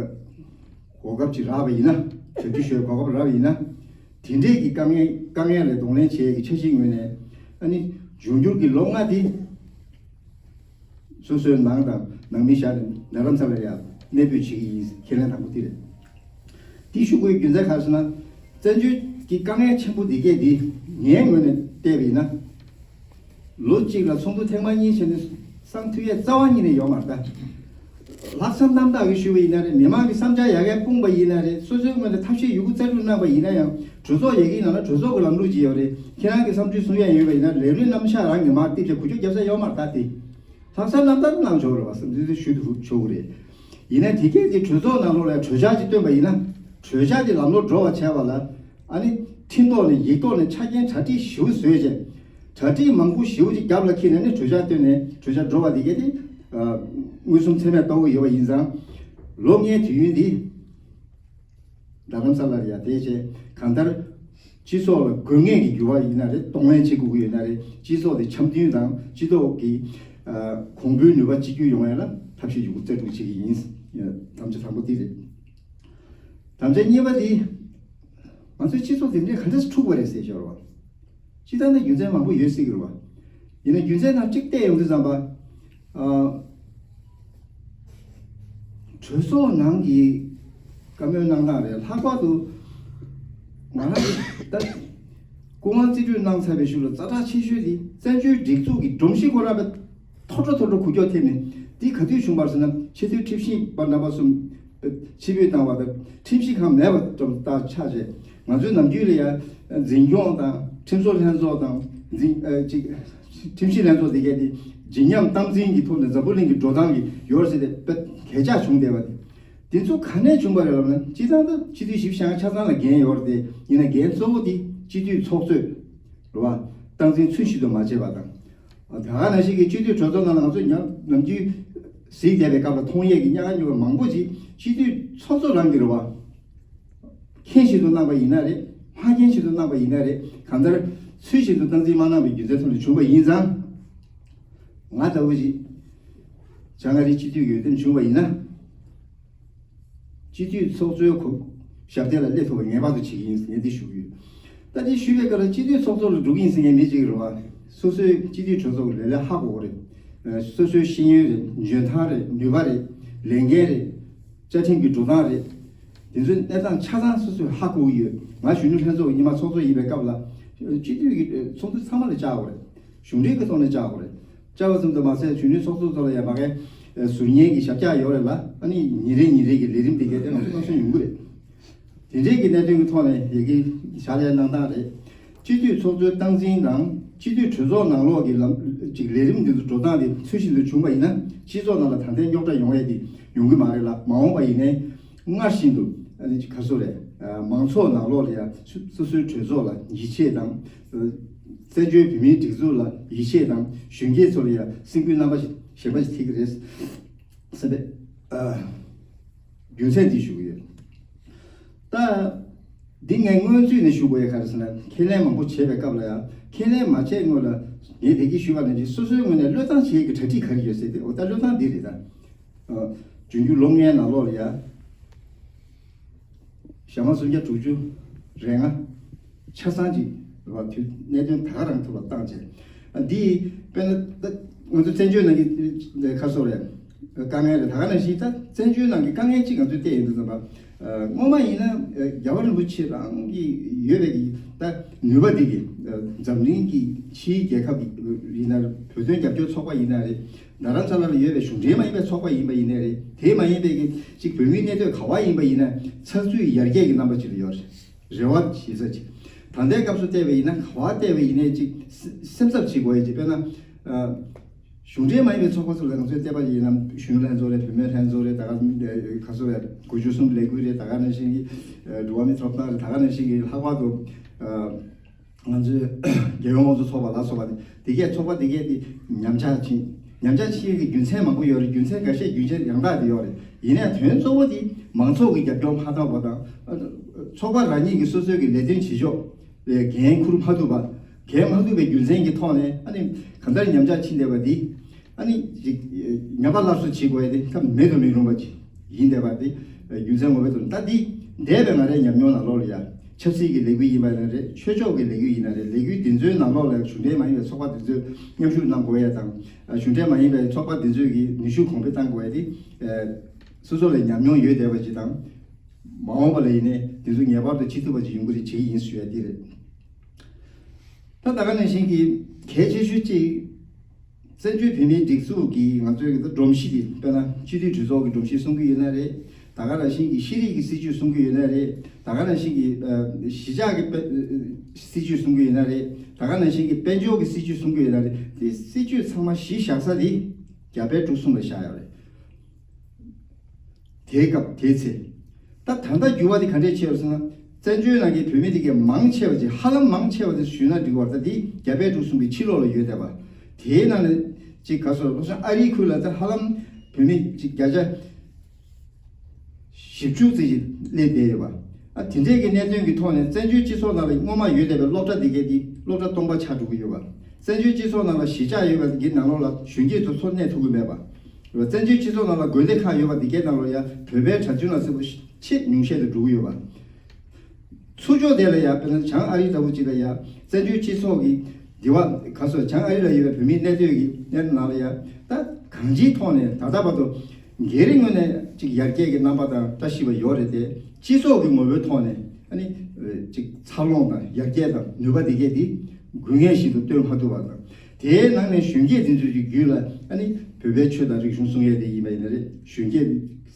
གོ་སྐབས་ཅིག་རག་པ་ཡིན་ན། གྲ་སྒྲིག་ཞུ་བའི་གོ་སྐབས་རག་པ་ཡིན་ན། དེ་འདྲས་ཀྱི་དཀའ་ངལ་དཀའ་ངལ་ལ་གདོང་ལེན་བྱེད་ཡས་ཀྱི་འཆར་གཞིའི་ངོས་ནས། ཨ་ནི་འབྱུང་འགྱུར་གྱི་ལོ་ལྔ་འདི་སོ་སོའི་ནང་དང་ནང་མི་བཞག་ནས་རྡ་རམ་ས་ལར་ཡང་གནས་སྤོས་བྱེད་ཀྱི་ཡིན། ཁས་ལེན་དང་པོ་འདི་རེད། འདི་ཞུ་དགོས་རྒྱུ་མཚན་ག་རེ་ཟེར་ན། བཙན་བྱོལ་གྱི་དཀའ་ངལ་ཆེན་པོ་འདི་གས་འདི་ངའི་ངོས་ནས་བལྟས་པ་ཡིན་ན། ལོ་གཅིག་ལ་ཚོགས་འདུ་ཐེངས་མ་གཉིས་བྱས་ནས་སང་ཐུབ་ཡས་རྩ་བ་ཉིད་ནས་ཡོད་མ་རེད་ད། ལྷག་བསམ་རྣམ་དག་གིས་ཞུས་པ་ཡིན་ན་རེད། མི་མང་གི་བསམ་འཆར་ཡ་གིར་སྤུངས་པ་ཡིན་ན་རེད། སོ་སོའི་ངོས་ནས་ཐབས་ཤེས་ཡོད་རྒུ་རྩལ་སྤྲུགས་གནང་པ་ཡིན་ན་ཡང་། གྲོས་ཚོགས་ཡ་གིའི་ནང་ལ་གྲོས་ཚོགས་ཀྱི་ལམ་ལུགས་ཅིག་ཡོད་རེད། ཁྱེད་རང་གི་བསམ་ཚུལ་གསུང་ཡས་ཡོད་པ་ཡིན་ན། ལམ་ལུགས་རྣམ་གཞག་རང་གིས་མར་རྩིས་བྱས་འགུལ་སྐྱོད་རྒྱབ་ས་ཡོད་མ་རེད་ད་དེ། ལྷག་བསམ་རྣམ་དག་གནང་ཆོག་རེད་བ། བསམ་ཚུལ་དེ་ཞུ་ཐུབ་ཆོག་གི་རེད། ཡིན་ན་དེ་གས་དེ་གྲོས་ཚོགས་ནང་ལོགས་ལ་གྲོས་འཆར་ཅིག་བཏོན་པ་ཡིན་ན། གྲོས་འཆར་དེ་ལམ་ལྷོང་འགྲོ་བ་བྱས་པ་ལ། ཨ་ནི་འཕྲིན་ཐོག་ནས་ཡིག་ཐོག་ནས་ཆ་རྐྱེན་གྲ་སྒྲིག་ཞེ་པོ་བཟོས་བྱས། གྲ་སྒྲིག་མང་པོ་ཞེ་པོ་ཅིག་རྒྱབ་ལ་འཁྱེར་ནས་ནི་གྲོས་འཆར་བཏོན་ནས་གྲོས་འཆར་འགྲོ་བ་དེ་གས་དེ། ཨ་མངོན་སུམ་ཚད་མས་རྟོགས་ཀྱི་ཡོད་པ་ཡིན་ཙང་། ལོ་ལྔའི་དུས་ཡུན་འདི། རྡ་རམ་ས་ལར་ཡ་བསྡད་བྱས། གང་ལྟར་སྤྱི་ཚོགས་ལ་དགོས་ངེས་ཀྱི་འགྱུར་བ་ཡིན་ན་རེད། གདོང་ལེན་བྱེད་དགོས་ཀྱི་ཡོད་ན་རེད། སྤྱི་ཚོགས་དེ་འཆམ་མཐུན་དང་སྤྱི་ཚོགས་ཀྱི་ཨ་གོང་བུའི་ནུས་པ་གཅིག་གྱུར་ཡོང་ཡ་ལ་ཐབས་ཤེས་ཡོད་རྒུ་རྩལ་སྤྲུགས་བྱེད་ཀྱི་ཡིན། དམ་བཅའ་དང་པོ་དེ་རེད། དམ་བཅའ་གཉིས་པ་དེ། ང་ཚོའི་སྤྱི་ཚོགས་དེ་འདྲས་ག་འདྲས་འཁྲུགས་པ་རེད་ཟེར་ཤོར་བ། སྤྱིར་བཏང་ནི་རྒྱུ་མཚན་མང་པོ་ཡོད་སྲིད་ཀྱི་རེད་བ། ཡིན་ན་རྒྱུ་མཚན་ནང་གཅིག་བལྟས་ཡོང་དུས་ཙམ་པ། ཨ། གྲོས་ཚོགས་ནང་གི་བཀའ་མོལ་གནང་སྟངས་རེད། ལྷག་པར་དུ་ང་རང་གིས་ད་སྐུ་དབང་རྩིས་སྤྲོད་གནང་ཚར་བའི་གཞུག་ལ་ཛ་དྲག་ཆེ་ཤོས་དེ་བཙན་བྱོལ་སྒྲིག་འཛུགས་ཀྱི་སྒྲོམ་གཞི་ཁོ་རང་ལ་མཐོ་གྲོ་མཐོ་གྲོ་འགུལ་སྐྱོད་ཐེབས་ནས། འདི་ག་དུས་བྱུང་བ་རེད་ཟེར་ན། ཆེས་མཐོའི་ཁྲིམས་ཞིབ་པ་རྣམ་པ་གསུམ་ཕྱིར་འབུད་བཏང་བ་དང་། ཁྲིམས་ཞིབ་ཁང་མེད་པ་ཙམ་ལྟར་ཆགས་བྱས། ང་ཚོའི་ནམ་རྒྱུན་ལ་ཡང་འཛིན་སྐྱོང་དང་ཁྲིམས་བཟོ་ལྷན་ཚོགས་དང་འཛིན་ཨ་ཅིག་ཁྲིམས་ཞིབ་ལྷན་ཚོགས་དེ་གས་དེ་བརྗིད་ཉམས་སྟངས་འཛིན་གྱི་ཐོག་ནས་འཛམ་བུ་གླིང་གི་འགྲོ་སྟངས་ཀྱི་ཡོད་རེད་ཟེར་ཏེ་དཔེ་གས་ཆག་བྱུང་བསྡད་པ་དེ། དེ་ཚོ་ག་ནས་བྱུང་བ་རེད་ལབ་ན། སྤྱིར་བཏང་ད་སྤྱི་འཐུས་བཞི་བཅུ་ཞེ་ལྔ་ཆ་ཚང་ལ་འགན་ཡོད་རེད་དེ། ཡིན་ན་འགན་གཙོ་བོ་དེ་སྤྱི་འཐུས་ཚོགས་གཙོས་རེད་བ། སྟངས་འཛིན་ཚུལ་བཞིན་དུ་མ་བྱས་པ་དང་། ད་ག་ནང་བཞིན་གྱི་སྤྱི་འཐུས་གྲོས་ཚོགས་ནང་ལ་ང་ཚོ་ཉམས་ནམ་རྒྱུན་གཟིགས་བསྡད་པའི་སྐབས་ལ་མཐོང་ཡས་ཀྱི་ཉག་ག་ཉོག་ག་མང་པོ་ཅིག་སྤྱི་འཐུས་ཚོགས་གཙོ་རང་གིས་རེད་བ། མཁྱེན་བཞིན་དུ་གནང་པ་ཡིན་ན་རེད། མ་མཁྱེན་བཞིན་དུ་གནང་པ་ཡིན་ན་རེད། གང་ལྟར་ཚུལ་བཞིན་དུ་སྟངས་འཛིན་མ་གནང་བའི་རྒྱུ་མཚན་ཐོག་ནས་བྱུང་བ་ཡིན་ཙང་། ང་ལྟ་བུ་ཅིག་བྱང་ཨ་རིའི་སྤྱི་འཐུས་ཀྱི་འོས་འདེམས་བྱུང་བ་ཡིན་ན། སྤྱི་འཐུས་ཚོགས་གཙོའི་གོ་ཞབས་སྟེགས་ལ་སླེབས་ཐུབ་པ་ངེས་པར་དུ་བྱེད་ཀྱི་ཡིན་ཟེར་ངས་འདི་ཞུ་གི་ཡོད། ད་འདི་ཞུས་པའི་སྐབས་ལ་སྤྱི་འཐུས་ཚོགས་གཙོ་ལ་འགྲོ་གི་ཡིན་ཟེར་མཁན་མི་གཅིག་རེད་བ། སོ་སོའི་སྤྱི་འཐུས་གྲོས་ཚོགས་ཀྱི་ལས་ལས་ཧ་གོ་གི་རེད། སོ་སོའི་ཤེས་ཡོན་རེད། འཇོན་ཐང་རེད། ནུས་པ་རེད། ལས་འགན་རེད། བཅའ་ཁྲིམས་ཀྱི་འགྲོ་སྟངས་རེད། དེ་ཚོའི་གནས་སྟངས་ཆ་ཚང་སོ་སོས་ཧ་གོ་གི་ཡོད། ང་གཞོན་ནུ་ལྷན་ཚོགས་ཀྱི་སྔོན་མ་ཚོགས་གཙོ་ཡིན་པའི་སྐབས་ལ། སྤྱི་འཐུས་ཀྱི་ཚོགས་འདུ་ཚང་མ་ལ་བཅར་བ་རེད། གཞུང་འབྲེལ་གྱི་ཐོག་ནས་བཅར་བ་རེད། བཅར་བ་ཙམ་དུ་མ་ཟད་གཞོན་ནུའི་ཚོགས་གཙོ་ཚོ་ལ་ཡང་མ་གའི་ཟུར་ཉན་གྱི་ཞབས་བཀྱག་ཡོད་རེད་ལ། ཨ་ནི་ཉིན་རེ་ཉིན་རེ་གི་ལས་རིམ་དེ་གས་དེ་ང་ཚོ་གནང་སྲོལ་ཡོང་གི་རེད། དེ་འདྲའི་གི་གནད་དོན་གྱི་ཐོག་ནས་ཡ་གི་ཕྱག་ལས་གནང་སྟངས་རེད། སྤྱི་འཐུས་ཚོགས་གཙོའི་སྟངས་འཛིན་དང་ སྤྱི་འཐུས་གྲོས་ཚོགས་ནང་ལོགས་ཀྱི་ལམ་ཅིག་ལས་རིམ་འདི་ཚོ་འགྲོ་སྟངས་དེ་ཚུལ་བཞིན་དུ་བྱུང་བ་ཡིན་ན། སྤྱི་ཚོགས་ནང་ལ་ད་ལྟའི་རྙོག་དྲ་ཡོང་ཡས་དེ་ཡོང་གི་མ་རེད་ལ། མ་འོངས་པ་ཡིན་ནའི་སྔར་བཞིན་དུ་ཨ་ནི་ཅིག་ག་སོ་རེད། མང་ཚོགས་ནང་ལོགས་ལ་ཡང་སོ་སོའི་གྲོས་ཚོགས་ལ་ཡིད་ཆེས་དང་། བཙན་བྱོལ་བོད་མིའི་སྒྲིག་འཛུགས་ལ་ཡིད་ཆེས་དང་། གཞོན་སྐྱེས་ཚོ་ལ་ཡང་སེམས་འགུལ་རྣམ་པ་གཞན་པ་ཞིག་ཐེབས་ཀྱི་རེད་བསམ་པའི་རྒྱུ་མཚན་འདི་ཞུ་གི་ཡོད། ད་འདི་ངས་སྔོན་ཚུད་ནས་ཞུ་དགོས་ཡ་ག་རེ་ཟེར་ན། ཁས་ལེན་མང་པོ་བྱས་པའི་སྐབས་ལ་ཡང་ཁས་ལེན་མ་བྱས་སྔོན་ལ་ངས་དེ་གི་ཞུས་པ་ནང་བཞིན་སོ་སོའི་ངོས་ནས་བློས་བཏང་བྱེད་ཡ་གི་གྲ་སྒྲིག་ག་རེ་ཡོད་ཟེར་ཏེ། འོ་ད་བློས་བཏང་འདི་རེད་ད། འབྱུང་འགྱུར་ལོ་ལྔའི་ནང་ལོགས་ལ་ཡ། ཞག་མ་སུམ་བརྒྱ་དྲུག་ཅུ་རེ་ལྔ། ཆ་ཚང་ཅིག་རེད་བ། དུས་གནད་དོན་ད་ག་རང་ཐུགས་ལ་བཏང་བྱས། འདི་དཔེར་ན་ད་ང་ཚོ་བཙན་བྱོལ་ནང་གི་ཁ་སོ་རེད། དཀའ་ངལ་རེད། ད་ག་ནང་བཞིན་ད་བཙན་བྱོལ་ནང་གི་དཀའ་ངལ་གཅིག་ང་ཚོས་བལྟས་ཡིན་དུས་ཙམ་པ། སྔོན་མ་ཡིན་ན་རྒྱལ་བ་རིན་པོ་ཆེ་རང་གི་ཡོད་པའི་གི་ད་ནུས་པ་འདི་གི་འཛམ་གླིང་གི་ཕྱིའི་རྒྱལ་ཁབ་ཡིན་ན་རེད། བོད་དོན་རྒྱབ་སྐྱོར་ཚོགས་པ་ཡིན་ན་རེད། རྡ་རམ་ས་ལ་ལ་ཡོད་པའི་གཞུང་འབྲེལ་མ་ཡིན་པའི་ཚོགས་པ་ཡིན་པ་ཡིན་ནའི་རེད། དེ་མ་ཡིན་པའི་གི་གཅིག་བོད་མིའི་གནས་སྡོད་ག་བ་ཡིན་པ་ཡིན་ན་ཚགས་ཚུད་ཡར་རྒྱས་ཀྱི་རྣམ་པ་ཅིག་ལ་ཡོད་རེད། རེ་བ་བྱེད་ས་ཅིག་ད་ལྟའི་སྐབས་སུ་བལྟས་པ་ཡིན་ན་ག་བ་བལྟས་པ་ཡིན་ནའི་གཅིག་སེམས་འཚབ་བྱེད་དགོས་ཡ་ཅིག་དཔེར་ན། གཞུང་འབྲེལ་མ་ཡིན་པའི་ཚོགས་པ་ཚོ་ལ་ང་ཚོས་བལྟས་པ་ཡིན་ན་གཞོན་ནུ་ལྷན་ཚོགས་རེད། བུད་མེད་ལྷན་ཚོགས་རེད། ད་ག་ཁ་སོ་རེད། དགུ་བཅུ་གསུམ་ལས་འགུལ་རེད། ད་ག་ནང་བཞིན་གྱི་འགྲོ་བ་མིའི་ཐོབ་ཐང་རེད། ད་ག་ནང་བཞིན་གྱི་ལྷག་པར་དུ་ང་ཚོའི་རྒྱལ་ཡོངས་དམངས་གཙོ་ཚོགས་པ་ལ་སོགས་པ་དེ་གས་ཚོགས་པ་དེ་གས་དེ་ཉམས་ཆག་ཕྱིན། ཉམས་ཆག་ཕྱིན་གྱི་རྒྱུ་མཚན་མང་པོ་ཡོད་རེད། རྒྱུ་མཚན་འགའ་ཤས་རྒྱུ་མཚན་ཡང་དག་དེ་ཡོད་རེད། ཡིན་ནའི་དོན་གཙོ་བོ་དེ་མང་ཚོགས་ཀྱི་རྒྱབ་སྐྱོར་མ་ཐོབ་པ་དང་། ཚོགས་པ་རང་ཉིད་ཀྱི་སོ་སོའི་གི་ལས་དོན་བྱེད་ཕྱོགས་ལ་འགན་འཁུར་མ་ཐུབ་པ། འགན་མ་ཐུབ་པའི་རྒྱུ་མཚན་གྱི་ཐོག་ནས་ཨ་ནི་གང་ལྟར་ཉམས་ཆག་ཕྱིན་བསྡད་པ་འདི། ཨ་ནི་ཅིག་ཉམས་པ་སླར་གསོ་བྱེད་དགོས་ཡ་དེ་ད་མེད་དུ་མི་རུང་བ་ཅིག་ཡིན་བསྡད་པ་དེ་རྒྱུ་མཚན་ངོ་མས་ཐོག་ནས། ད་འདི་འདས་པའི་ང་རའི་ཉམས་མྱོང་ནང་ལོགས་ལ་ཡ། ཆབ་སྲིད་ཀྱི་ལས་འགུལ་ཡིན་པ་ཡིན་ན་རེད། ཆོས་ཕྱོགས་ཀྱི་ལས་འགུལ་ཡིན་ན་རེད། ལས་འགུལ་འདི་ཚོའི་ནང་ལོགས་ལ་གཞུང་འབྲེལ་མ་ཡིན་པའི་ཚོགས་པ་འདི་ཚོས་མཉམ་ཞུགས་གནང་དགོས་ཡ་དང་། གཞུང་འབྲེལ་མ་ཡིན་པའི་ཚོགས་པ་འདི་ཚོས་ཀྱི་ནུས་ཤུགས་གོང་འཕེལ་གཏང་དགོས་ཡ་དེ། སོ་སོ་ལ་ཉམས་མྱོང་ཡོད་བསྡད་པ་ཅིག་དང་། མ་འོངས་པ་ལ་ཡིན་ནའི་འདི་ཚོ་ངེས་པར་དུ་བྱེད་ཐུབ་པ་ཅིག་ཡོང་གི་རེད། བྱེད་ཀྱི་ཡིན་ཞུ་ཡ་འདི་རེད། ད་ད་ག་ནང་བཞིན་གྱི་གལ་ཆེ་ཤོས་གཅིག་བཙན་བྱོལ་བོད་མིའི་སྒྲིག་འཛུགས་ཀྱི་ང་ཚོའི་གི་སྒྲོམ་གཞི་དེ། དཔེར་ན་སྤྱི་འཐུས་གྲོས་ཚོགས་ཀྱི་སྒྲོམ་གཞི་གསུང་གི་ཡོད་ན་རེད། ད་ག་ནང་བཞིན་གྱི་ཤེས་རིག་གི་སྲིད་བྱུས་གསུང་གི་ཡོད་ན་རེད། ད་ག་ནང་བཞིན་གྱི་ཨ་གཞིས་ཆགས་ཀྱི་དཔལ་སྲིད་བྱུས་གསུང་གི་ཡོད་ན་རེད། ད་ག་ནང་བཞིན་གྱི་དཔལ་འབྱོར་གྱི་སྲིད་བྱུས་གསུང་གི་ཡོད་ན་རེད། དེ་སྲིད་བྱུས་ཚང་མ་གཞི་བཞག་ས་དེ་རྒྱ་བལ་འབྲུག་གསུམ་ལ་བཞག་ཡོད་རེད། དེའི་སྐབས་དེའི་ཚེ། ད་ད་ལྟ་འགྱུར་བ་དེ་ག་འདྲས་ཕྱིན་པ་རེད་ཟེར་ན། བཙན་བྱོལ་ནང་གི་བོད་མི་དེ་གའི་མང་ཆེ་བ་ཅིག་ཧ་ལམ་མང་ཆེ་བ་དེ་ཞུས་ན་འགྲིག་པ་རེད། ད་དེ་རྒྱ་བལ་འབྲུག་གསུམ་གྱི་ཕྱི་ལོགས་ལ་ཡོད་བསྡད་པ། དེའི་ནང་ནས་ཅིག་ག་སོ་ལོ་སོང་ཨ་རིའི་ཁུལ་ལ་ད་ཧ་ལམ་བོད་མི་ཅིག་བརྒྱ་ཆ་བཞི་བཅུ་ཙམ་ཞིག་སླེབས་བསྡད་ཡོད་པ། ཨ་དེ་འདྲས་ཀྱི་གནད་དོན་གྱི་ཐོག་ནས་བཙན་བྱོལ་སྤྱི་ཚོགས་ནང་ལ་སྔོན་མ་ཡོད་བསྡད་པའི་སློབ་གྲྭ་དེ་གའི་དེ་སློབ་གྲྭ་སྟོང་པ་ཆགས་འགྲོ་གི་ཡོད་པ། བཙན་བྱོལ་སྤྱི་ཚོགས་ནང་ལ་གཞིས་ཆགས་ཡོད་པ་དེ་གའི་ནང་ལོགས་ལ་གཞོན་སྐྱེས་ཚོ་འཚོ་གནས་ཐུབ་ཀྱི་མེད་པ། བཙན་བྱོལ་སྤྱི་ཚོགས་ནང་ལ་དགོན་སྡེ་ཁག་ཡོད་པ་འདི་གའི་ནང་ལ་ཡང་བོད་པའི་གྲྭ་བཙུན་ལ་སོགས་པ་ཆེས་ཉུང་ཤས་དུ་འགྲོ་གི་ཡོད་པ། ཚུར་ཕྱོགས་དེ་ལ་ཡང་དཔེར་ན་བྱང་ཨ་རི་ལྟ་བུ་ཅིག་ལ་ཡང་བཙན་བྱོལ་སྤྱི་ཚོགས་ཀྱི་འདི་བ་ག་སོ་བྱང་ཨ་རི་ལ་ཡོད་པའི་བོད་མིའི་གནས་སྡོད་ཀྱི་གནས་ནང་ལ་ཡང་ད་གང་ཅིའི་ཐོག་ནས་ད་ལྟ་བར་དུ་སྒེར་རི་ངོས་ནས་ཅིག་ཡར་རྒྱས་ཀྱི་རྣམ་པ་དང་བཀྲ་ཤིས་པ་ཡོད་རེད་དེ། སྤྱི་ཚོགས་ཀྱི་ངོ་བོའི་ཐོག་ནས་ཨ་ནི་ཅིག་འཚར་ལོངས་དང་ཡར་རྒྱས་དང་ནུས་པ་འདི་གས་འདི་དགོས་ངེས་ཤིག་ཏུ་སྟོན་མ་ཐུབ་པ་དང་། དེའི་ནང་ནས་གཞོན་སྐྱེས་འཛིན་ཚུལ་གྱི་རྒྱུད་ལ་ཨ་ནི་བོད་པའི་ཆོས་དང་རིག་གཞུང་སྲུང་ཡས་དེ་ཡིན་པ་ཡིན་ན་རེད། གཞོན་སྐྱེས་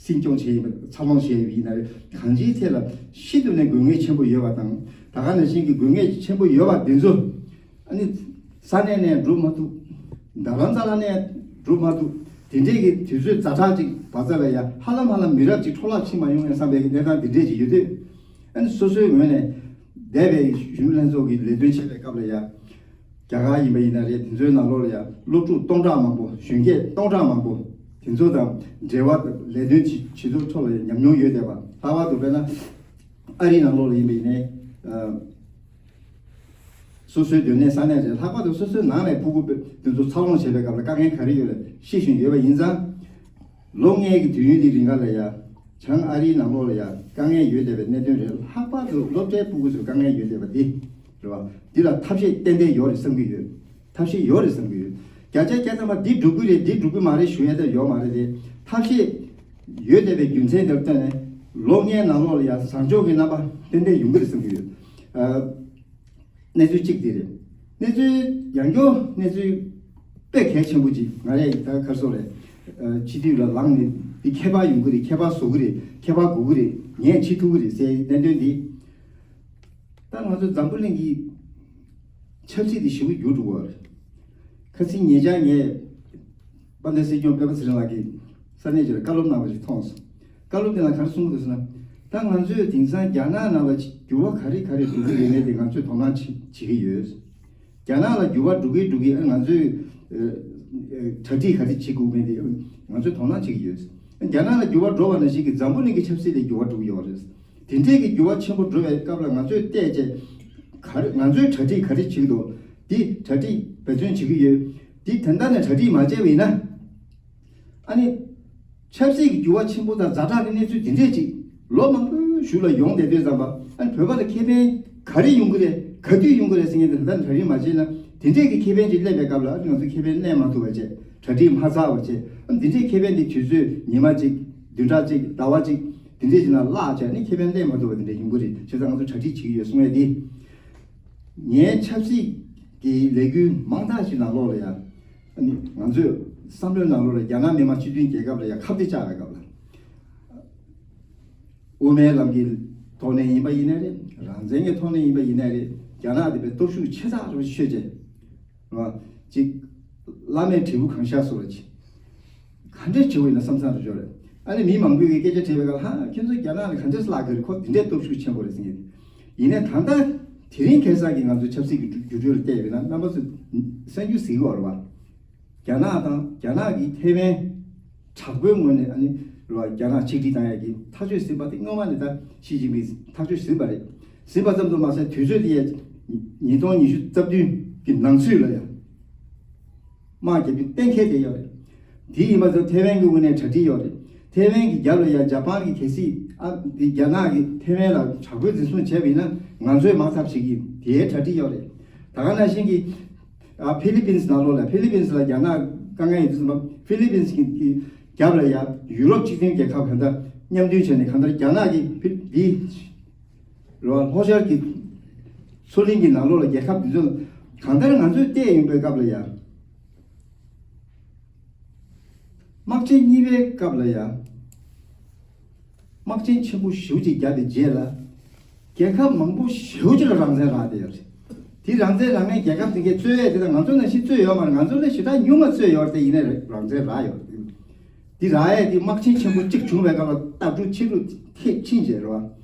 སྲིད་སྐྱོང་བྱས་ཡིན་པ་འཚར་ལོངས་བྱས་ཡིན་པ་ཡིན་ན་རེད། གང་ཅིའི་ཐད་ལ་ཤིན་ཏུ་ནས་དགོས་ངེས་ཆེན་པོ་ཡོད་པ་དང་། ད་ག་ནང་བཞིན་གྱི་དགོས་ངེས་ཆེན་པོ་ཡོད་པ་འདི་ཚོ་ཨ་ནི་ས་གནས་ནས་སྒྲུབ་མ་ཐུབ། རྡ་རམ་ས་ལ་ནས་སྒྲུབ་མ་ཐུབ། དེ་འདྲས་ཀྱི་དུས་ཚོད་ཛ་དྲག་ཅིག་བར་མཚམས་ལ་ཡ་ཧ་ལམ་ཧ་ལམ་མི་རབས་ཅིག་འཕྲོ་བརླག་ཕྱིན་མ་ཡོང་ཡ་བསམ་པའི་གནས་སྟངས་འདི་འདྲས་ཅིག་ཡོད་དུས། ཨ་ནི་སོ་སོའི་ངོས་ནས་འདས་པའི་གཞོན་ནུ་ལྷན་ཚོགས་ཀྱི་ལས་དོན་བྱེད་པའི་སྐབས་ལ་ཡ། རྒྱ་གར་ཡིན་པ་ཡིན་ན་རེད། དེ་ཚོའི་ནང་ལོགས་ལ་ཡང་སློབ་ཕྲུག་སྟོང་ཕྲག་མང་པོ། གཞོན་སྐྱེས་སྟོང་ཕྲག་མང་པོ་དེ་ཚོ་དང་འབྲེལ་བ་ལས་དོན་བྱེད་བྱེད་ཐུབ་ཐོག་ལ་ཉམས་མྱོང་ཡོད་བསྡད་པ། ལྷག་པར་དུ་དཔེར་ན་ཨ་རིའི་ནང་ལོགས་ལ་ཡིན་པ་ཡིན་ནའི། ཨ་སོ་སོའི་སྡོད་གནས་ས་གནས་རེད། ལྷག་པར་དུ་སོ་སོའི་ནང་ནས་ཕྲུ་གུ་དེ་ཚོ་འཚར་ལོངས་བྱེད་པའི་སྐབས་ལ་དཀའ་ངལ་ག་རེ་ཡོད་རེད་ཤེས་བཞིན་ཡོད་པ་ཡིན་ཙང་། ལོ་ལྔའི་གི་དུས་ཡུན་དེ་རིང་ག་ལ་ཡ། བྱང་ཨ་རིའི་ནང་ལོགས་ལ་ཡ་དཀའ་ངལ་ཡོད་བསྡད་པའི་གནད་དོན་རེད། ལྷག་པར་དུ་སློབ་གྲྭའི་ཕྲུ་གུ་ཚོའི་དཀའ་ངལ་ཡོད་བསྡད་པ་འདི་རེད་བ། འདི་ལ་ཐབས་ཤེས་ཏན་ཏན་ཡོད་རེད་བསམ་གྱི་ཡོད། ཐབས་ཤེས་ཡོད་རེད་བསམ་གྱི་ཡོད། བརྒྱ་ཆ་བརྒྱ་ཐམ་པ་འདི་འགྲུབ་ཀྱི་རེད། འདི་འགྲུབ་ཀྱི་མ་རེད་ཞུ་ཡ་དེ་ཡོད་མ་རེད་དེ། ཐབས་ཤེས་ཡོད་བསྡད་པའི་རྒྱུ་མཚན་དེར་བརྟེན་ནས་ལོ་ལྔའི་ནང་ལོགས་ལ་ཡ་བཟང་ཕྱོགས་ཀྱི་རྣམ་པ་ཏན་ཏན་ཡོང་གི་རེད་བསམ་གྱི་ཡོད། ཨ། གནས་ཚུལ་གཅིག་དེ་རེད། གནས་ཚུལ་ཡང་སྐྱོ་གནས་ཚུལ་དཔེ་གལ་ཆེན་པོ་ཅིག་ང་རས་ད་ག་རེ་ཟེར་དགོས་རེད། ཨ་སྤྱི་འཐུས་ལ་ལངས་ནས་འདི་ཁྱད་པར་ཡོང་གི་རེད། ཁྱད་པར་བཟོ་གི་རེད། ཁྱད་པར་དགོས་ཀྱི་རེད། ངས་བྱེད་ཐུབ་ཀྱི་རེད་ཟེར་གནད་དོན་འདི། ད་ང་ཚོ་འཛམ་བུ་གླིང་གི་ ཆབ་སྲིད་དེ་ཞེ་པོ་འགྱུར་འགྲོ་གི་རེད། ཁ་སང་ཉེ་ཆར་ངས་དཔལ་ལྡན་སྲིད་སྐྱོང་སྤེན་པ་ཚེ་རིང་ལགས་ཀྱིས་ས་གནས་ཅིག་ལ་བཀའ་སློབ་གནང་བ་ཞིག་མཐོང་སོང་། བཀའ་སློབ་དེ་ལ་ག་རེ་གསུངས་འདུག་ཟེར་ན། ད་ང་ཚོས་དེང་སང་རྒྱ་ནག་ནང་ལ་འགྱུར་བ་ག་རེ་ག་རེ་འགྲོ་གི་ཡོད་མེད་དེ་ང་ཚོས་དོ་སྣང་བྱེད་བྱེད་ཀྱི་ཡོད། རྒྱ་ནག་ལ་འགྱུར་བ་འགྲོ་གི་འགྲོ་གི། ཨ། ང་ཚོས་ཨ་གྲ་སྒྲིག་ག་རེ་བྱེད་དགོས་མེད་དེ་ང་ཚོས་དོ་སྣང་བྱེད་ཀྱི་ཡོད། རྒྱ་ནག་ལ་འགྱུར་བ་འགྲོ་བ་ནང་བཞིན་གྱི་འཛམ་བུ་གླིང་གི་ཆབ་སྲིད་ལ་འགྱུར་བ་འགྲོ་གི་ཡོད་རེད། དེ་འདྲས་ཀྱི་འགྱུར་བ་ཆེན་པོ་འགྲོ་བའི་སྐབས་ལ་ང་ཚོས་བལྟས་བྱས་ག་རེ། ང་ཚོས་གྲ་སྒྲིག་ག་རེ་བྱེད་ཀྱི་འདུག་འདི་གྲ་སྒྲིག་འབད་བརྩོན་བྱེད་ཀྱི་ཡོད། འདི་ད་ལྟ་ནས་གྲ་སྒྲིག་མ་བྱས་པ་ཡིན་ན། ཨ་ནི། ཆབ་སྲིད་ཀྱི་འགྱུར་བ་ཆེན་པོ་དང་ཛ་དྲག་གི་གནས་ཚུལ་འདི་འདྲས་ཅིག་ལོ་མང་པོའི་གཞུག་ལ་ཡོང་བསྡད་དུས་ཙམ་པ། ཨ་ནི་བོད་པ་ལ་ཁེ་ཕན་ག་རེ་ཡོང་གི་རེད། ག་དུས་ཡོང་གི་རེད་ཟེར་མཁན་དེ་ད་ལྟ་གྲ་སྒྲིག་མ་བྱས་ན། དེ་འདྲས་ཀྱི་ཁེ་ཕན་ཅིག་སླེབས་པའི་སྐབས་ལ་ཨ་ནི་ང་ཚོ་ཁེ་ཕན་ལེན་མ་ཐུབ་པ་བྱས། གྲ་སྒྲིག་མ་ཚར་བ་བྱས། ཨ་ནི་འདི་འདྲས་ཁེ་ཕན་དེ་དུས་ཚོད་ཉི་མ་གཅིག་བདུན་ཕྲག་གཅིག་ཟླ་བ་གཅིག་དེ་འདྲས་ཅིག་ནང་བརླག་བྱས། ཨ་ནི་ཁེ་ཕན་ལེན་མ་ཐུབ་པ་དེ་འདྲས་ཡོང་གི་རེད། བྱས་ཙང་ང་ཚོ་གྲ་སྒྲིག་བྱེད་ཀྱི་ཡོད་གསུང་ཡས་དེ། ངའི་ཆབ་སྲིད་ཀྱི་ལས་འགུལ་མང་དག་ཅིག་ནང་ལོགས་ལ་ཡང་། ཨ་ནི་ང་ཚོས་བསམ་བློའི་ནང་ལོགས་ལ་རྒྱ་ནག་མི་དམངས་སྤྱི་མཐུན་རྒྱལ་ཁབ་ལ་ཡང་ཁ་གཏད་བཅག་པའི་སྐབས་ལ། དབུ་མའི་ལམ་གྱི་ཐོག་ནས་ཡིན་པ་ཡིན་ནའི་རེད། རང་བཙན་གྱི་ཐོག་ནས་ཡིན་པ་ཡིན་ནའི་རེད། རྒྱ་ནག་དེ་བས་སྟོབས་ཤུགས་ཆེ་ཙག་རུ་ཤོད་བྱས། རེད་བ། ཅིག་བླ་མས་དྲིལ་བུ་གང་ཤར་བཟོ་འདྲ་ཅིག་ག་འདྲས་བྱེད་དགོས་ཡིན་ན་བསམ་བསམ་རེ་ཞོར་རེད། ཨ་ནི་མི་མང་པོས་ཀྱི་སྐད་ཆ་དྲིས་པའི་སྐབས་ལ། ཧ། ཁྱེད་ཚོ་རྒྱ་ནག་ལ་ག་འདྲས་བརླག་གི་རེད། ཁོ་འདི་འདྲས་སྟོབས་ཤུགས་ཆེན་པོ་རེད་ཟེར་མཁན་དེ། ཡིན་ནའི་ད་ལྟ་དེ་རིང་ཁ་སང་གི་ང་ཚོའི་ཆབ་སྲིད་ཀྱི་འགྱུར་འགྱུར་འགྲོས་ལ་བལྟས་པས་ན། རྣམ་པ་ཚོས་གསར་འགྱུར་གཟིགས་ཀྱི་ཡོད་རེད་བ། རྒྱ་ནག་དང་རྒྱ་ནག་གིས་ཐེ་ཝན་དྲག་པོའི་ངོས་ནས། ཨ་ནི་རེད་བ། རྒྱ་ནག་ཆིག་སྒྲིལ་བཏང་ཡག་གི་ཐག་གཅོད་ཟིན་པ་དེ། སྔོན་མ་ནས་ད་ཞི་ཅིན་ཕིང་ཐག་གཅོད་ཟིན་པ་རེད། ཟིན་པ་ཙམ་དུ་མ་ཟད། དུས་ཚོད་དེ་ཡང་ཉིས་སྟོང་ཉི་ཤུ་རྩ་བདུན་གྱི་ནང་ཚུད་ལ་ཡང་དམག་རྒྱག་རྒྱུ་གཏན་འཁེལ་བསྡད་ཡོད་རེད། དེ་ཡིན་པ་ཚོ་ཐེ་ཝན་གྱི་ངོས་ནས་གྲ་སྒྲིག་ཡོད་རེད། ཐེ་ཝན་གྱི་རྒྱབ་ལ་ཡང་ཇ་པན་གྱིས་གལ་སྲིད། ཨ། འདི་རྒྱ་ནག་གིས་ཐེ་ཝན་ལ་དྲག་པོའི་འཛིན་བཟུང་བྱས་པ་ཡིན་ན། ང་ཚོས་དམག་འཐབ་བྱེད་ཀྱི་ཡིན། དེའི་གྲ་སྒྲིག་ཡོད་རེད། ད་ག་ནང་བཞིན་གྱི། ཨ། ཕི་ལི་པིན་སི་ནང་ལོགས་ལ། ཕི་ལི་པིན་སི་ལ་རྒྱ་ནག་དཀའ་ངལ་ཡོད་དུས་ཙམ་པ། ཕི་ལི་པིན་སི་གི་རྒྱབ་ལ་ཡང་ཡུ་རོབ་སྤྱི་མཐུན་རྒྱལ་ཁབ་གང་ལྟར་མཉམ་མཐུན་བྱས་ནས། གང་ལྟར་རྒྱ་ནག་གིས་ཕི། འདི་རེད་བ། ལྷོ་ཤར་གྱི་མཚོ་གླིང་གི་ནང་ལོགས་ལ་རྒྱལ་ཁབ་འདི་ཚོ་གང་ལྟར་ང་ཚོས་བལྟས་ཡོང་པའི་སྐབས་ལ་ཡང་། དམག་ཆེན་གཉིས་པའི་སྐབས་ལ་ཡང་། དམག་ཆེན་ཆེན་པོ་ཞེ་པོ་ཅིག་བརྒྱབ་པའི་རྗེས་ལ། རྒྱལ་ཁབ་མང་པོ་ཞེ་པོ་ཅིག་ལ་རང་བཙན་རག་བསྡད་ཡོད་རེད། དེ་རང་བཙན་རག་མཁན་རྒྱལ་ཁབ་དེ་གས་རྩོད་ཡས་དེ་དང་ང་ཚོ་ནང་བཞིན་རྩོད་ཡོད་མ་རེད། ང་ཚོ་ལས་ཞེ་དྲག་ཉུང་བ་རྩོད་ཡོད་རེད་དེ། ཡིན་ནའི་རང་བཙན་རག་ཡོད་རེད། འདི་རག་ཡས་དེ་དམག་ཆེན་ཆེན་པོ་གཅིག་བྱུང་བའི་སྐབས་ལ་ལྟ་གྲུབ་ཕྱི་རུ་ཁྱེར་ཕྱིན་བྱས་རེད་བ།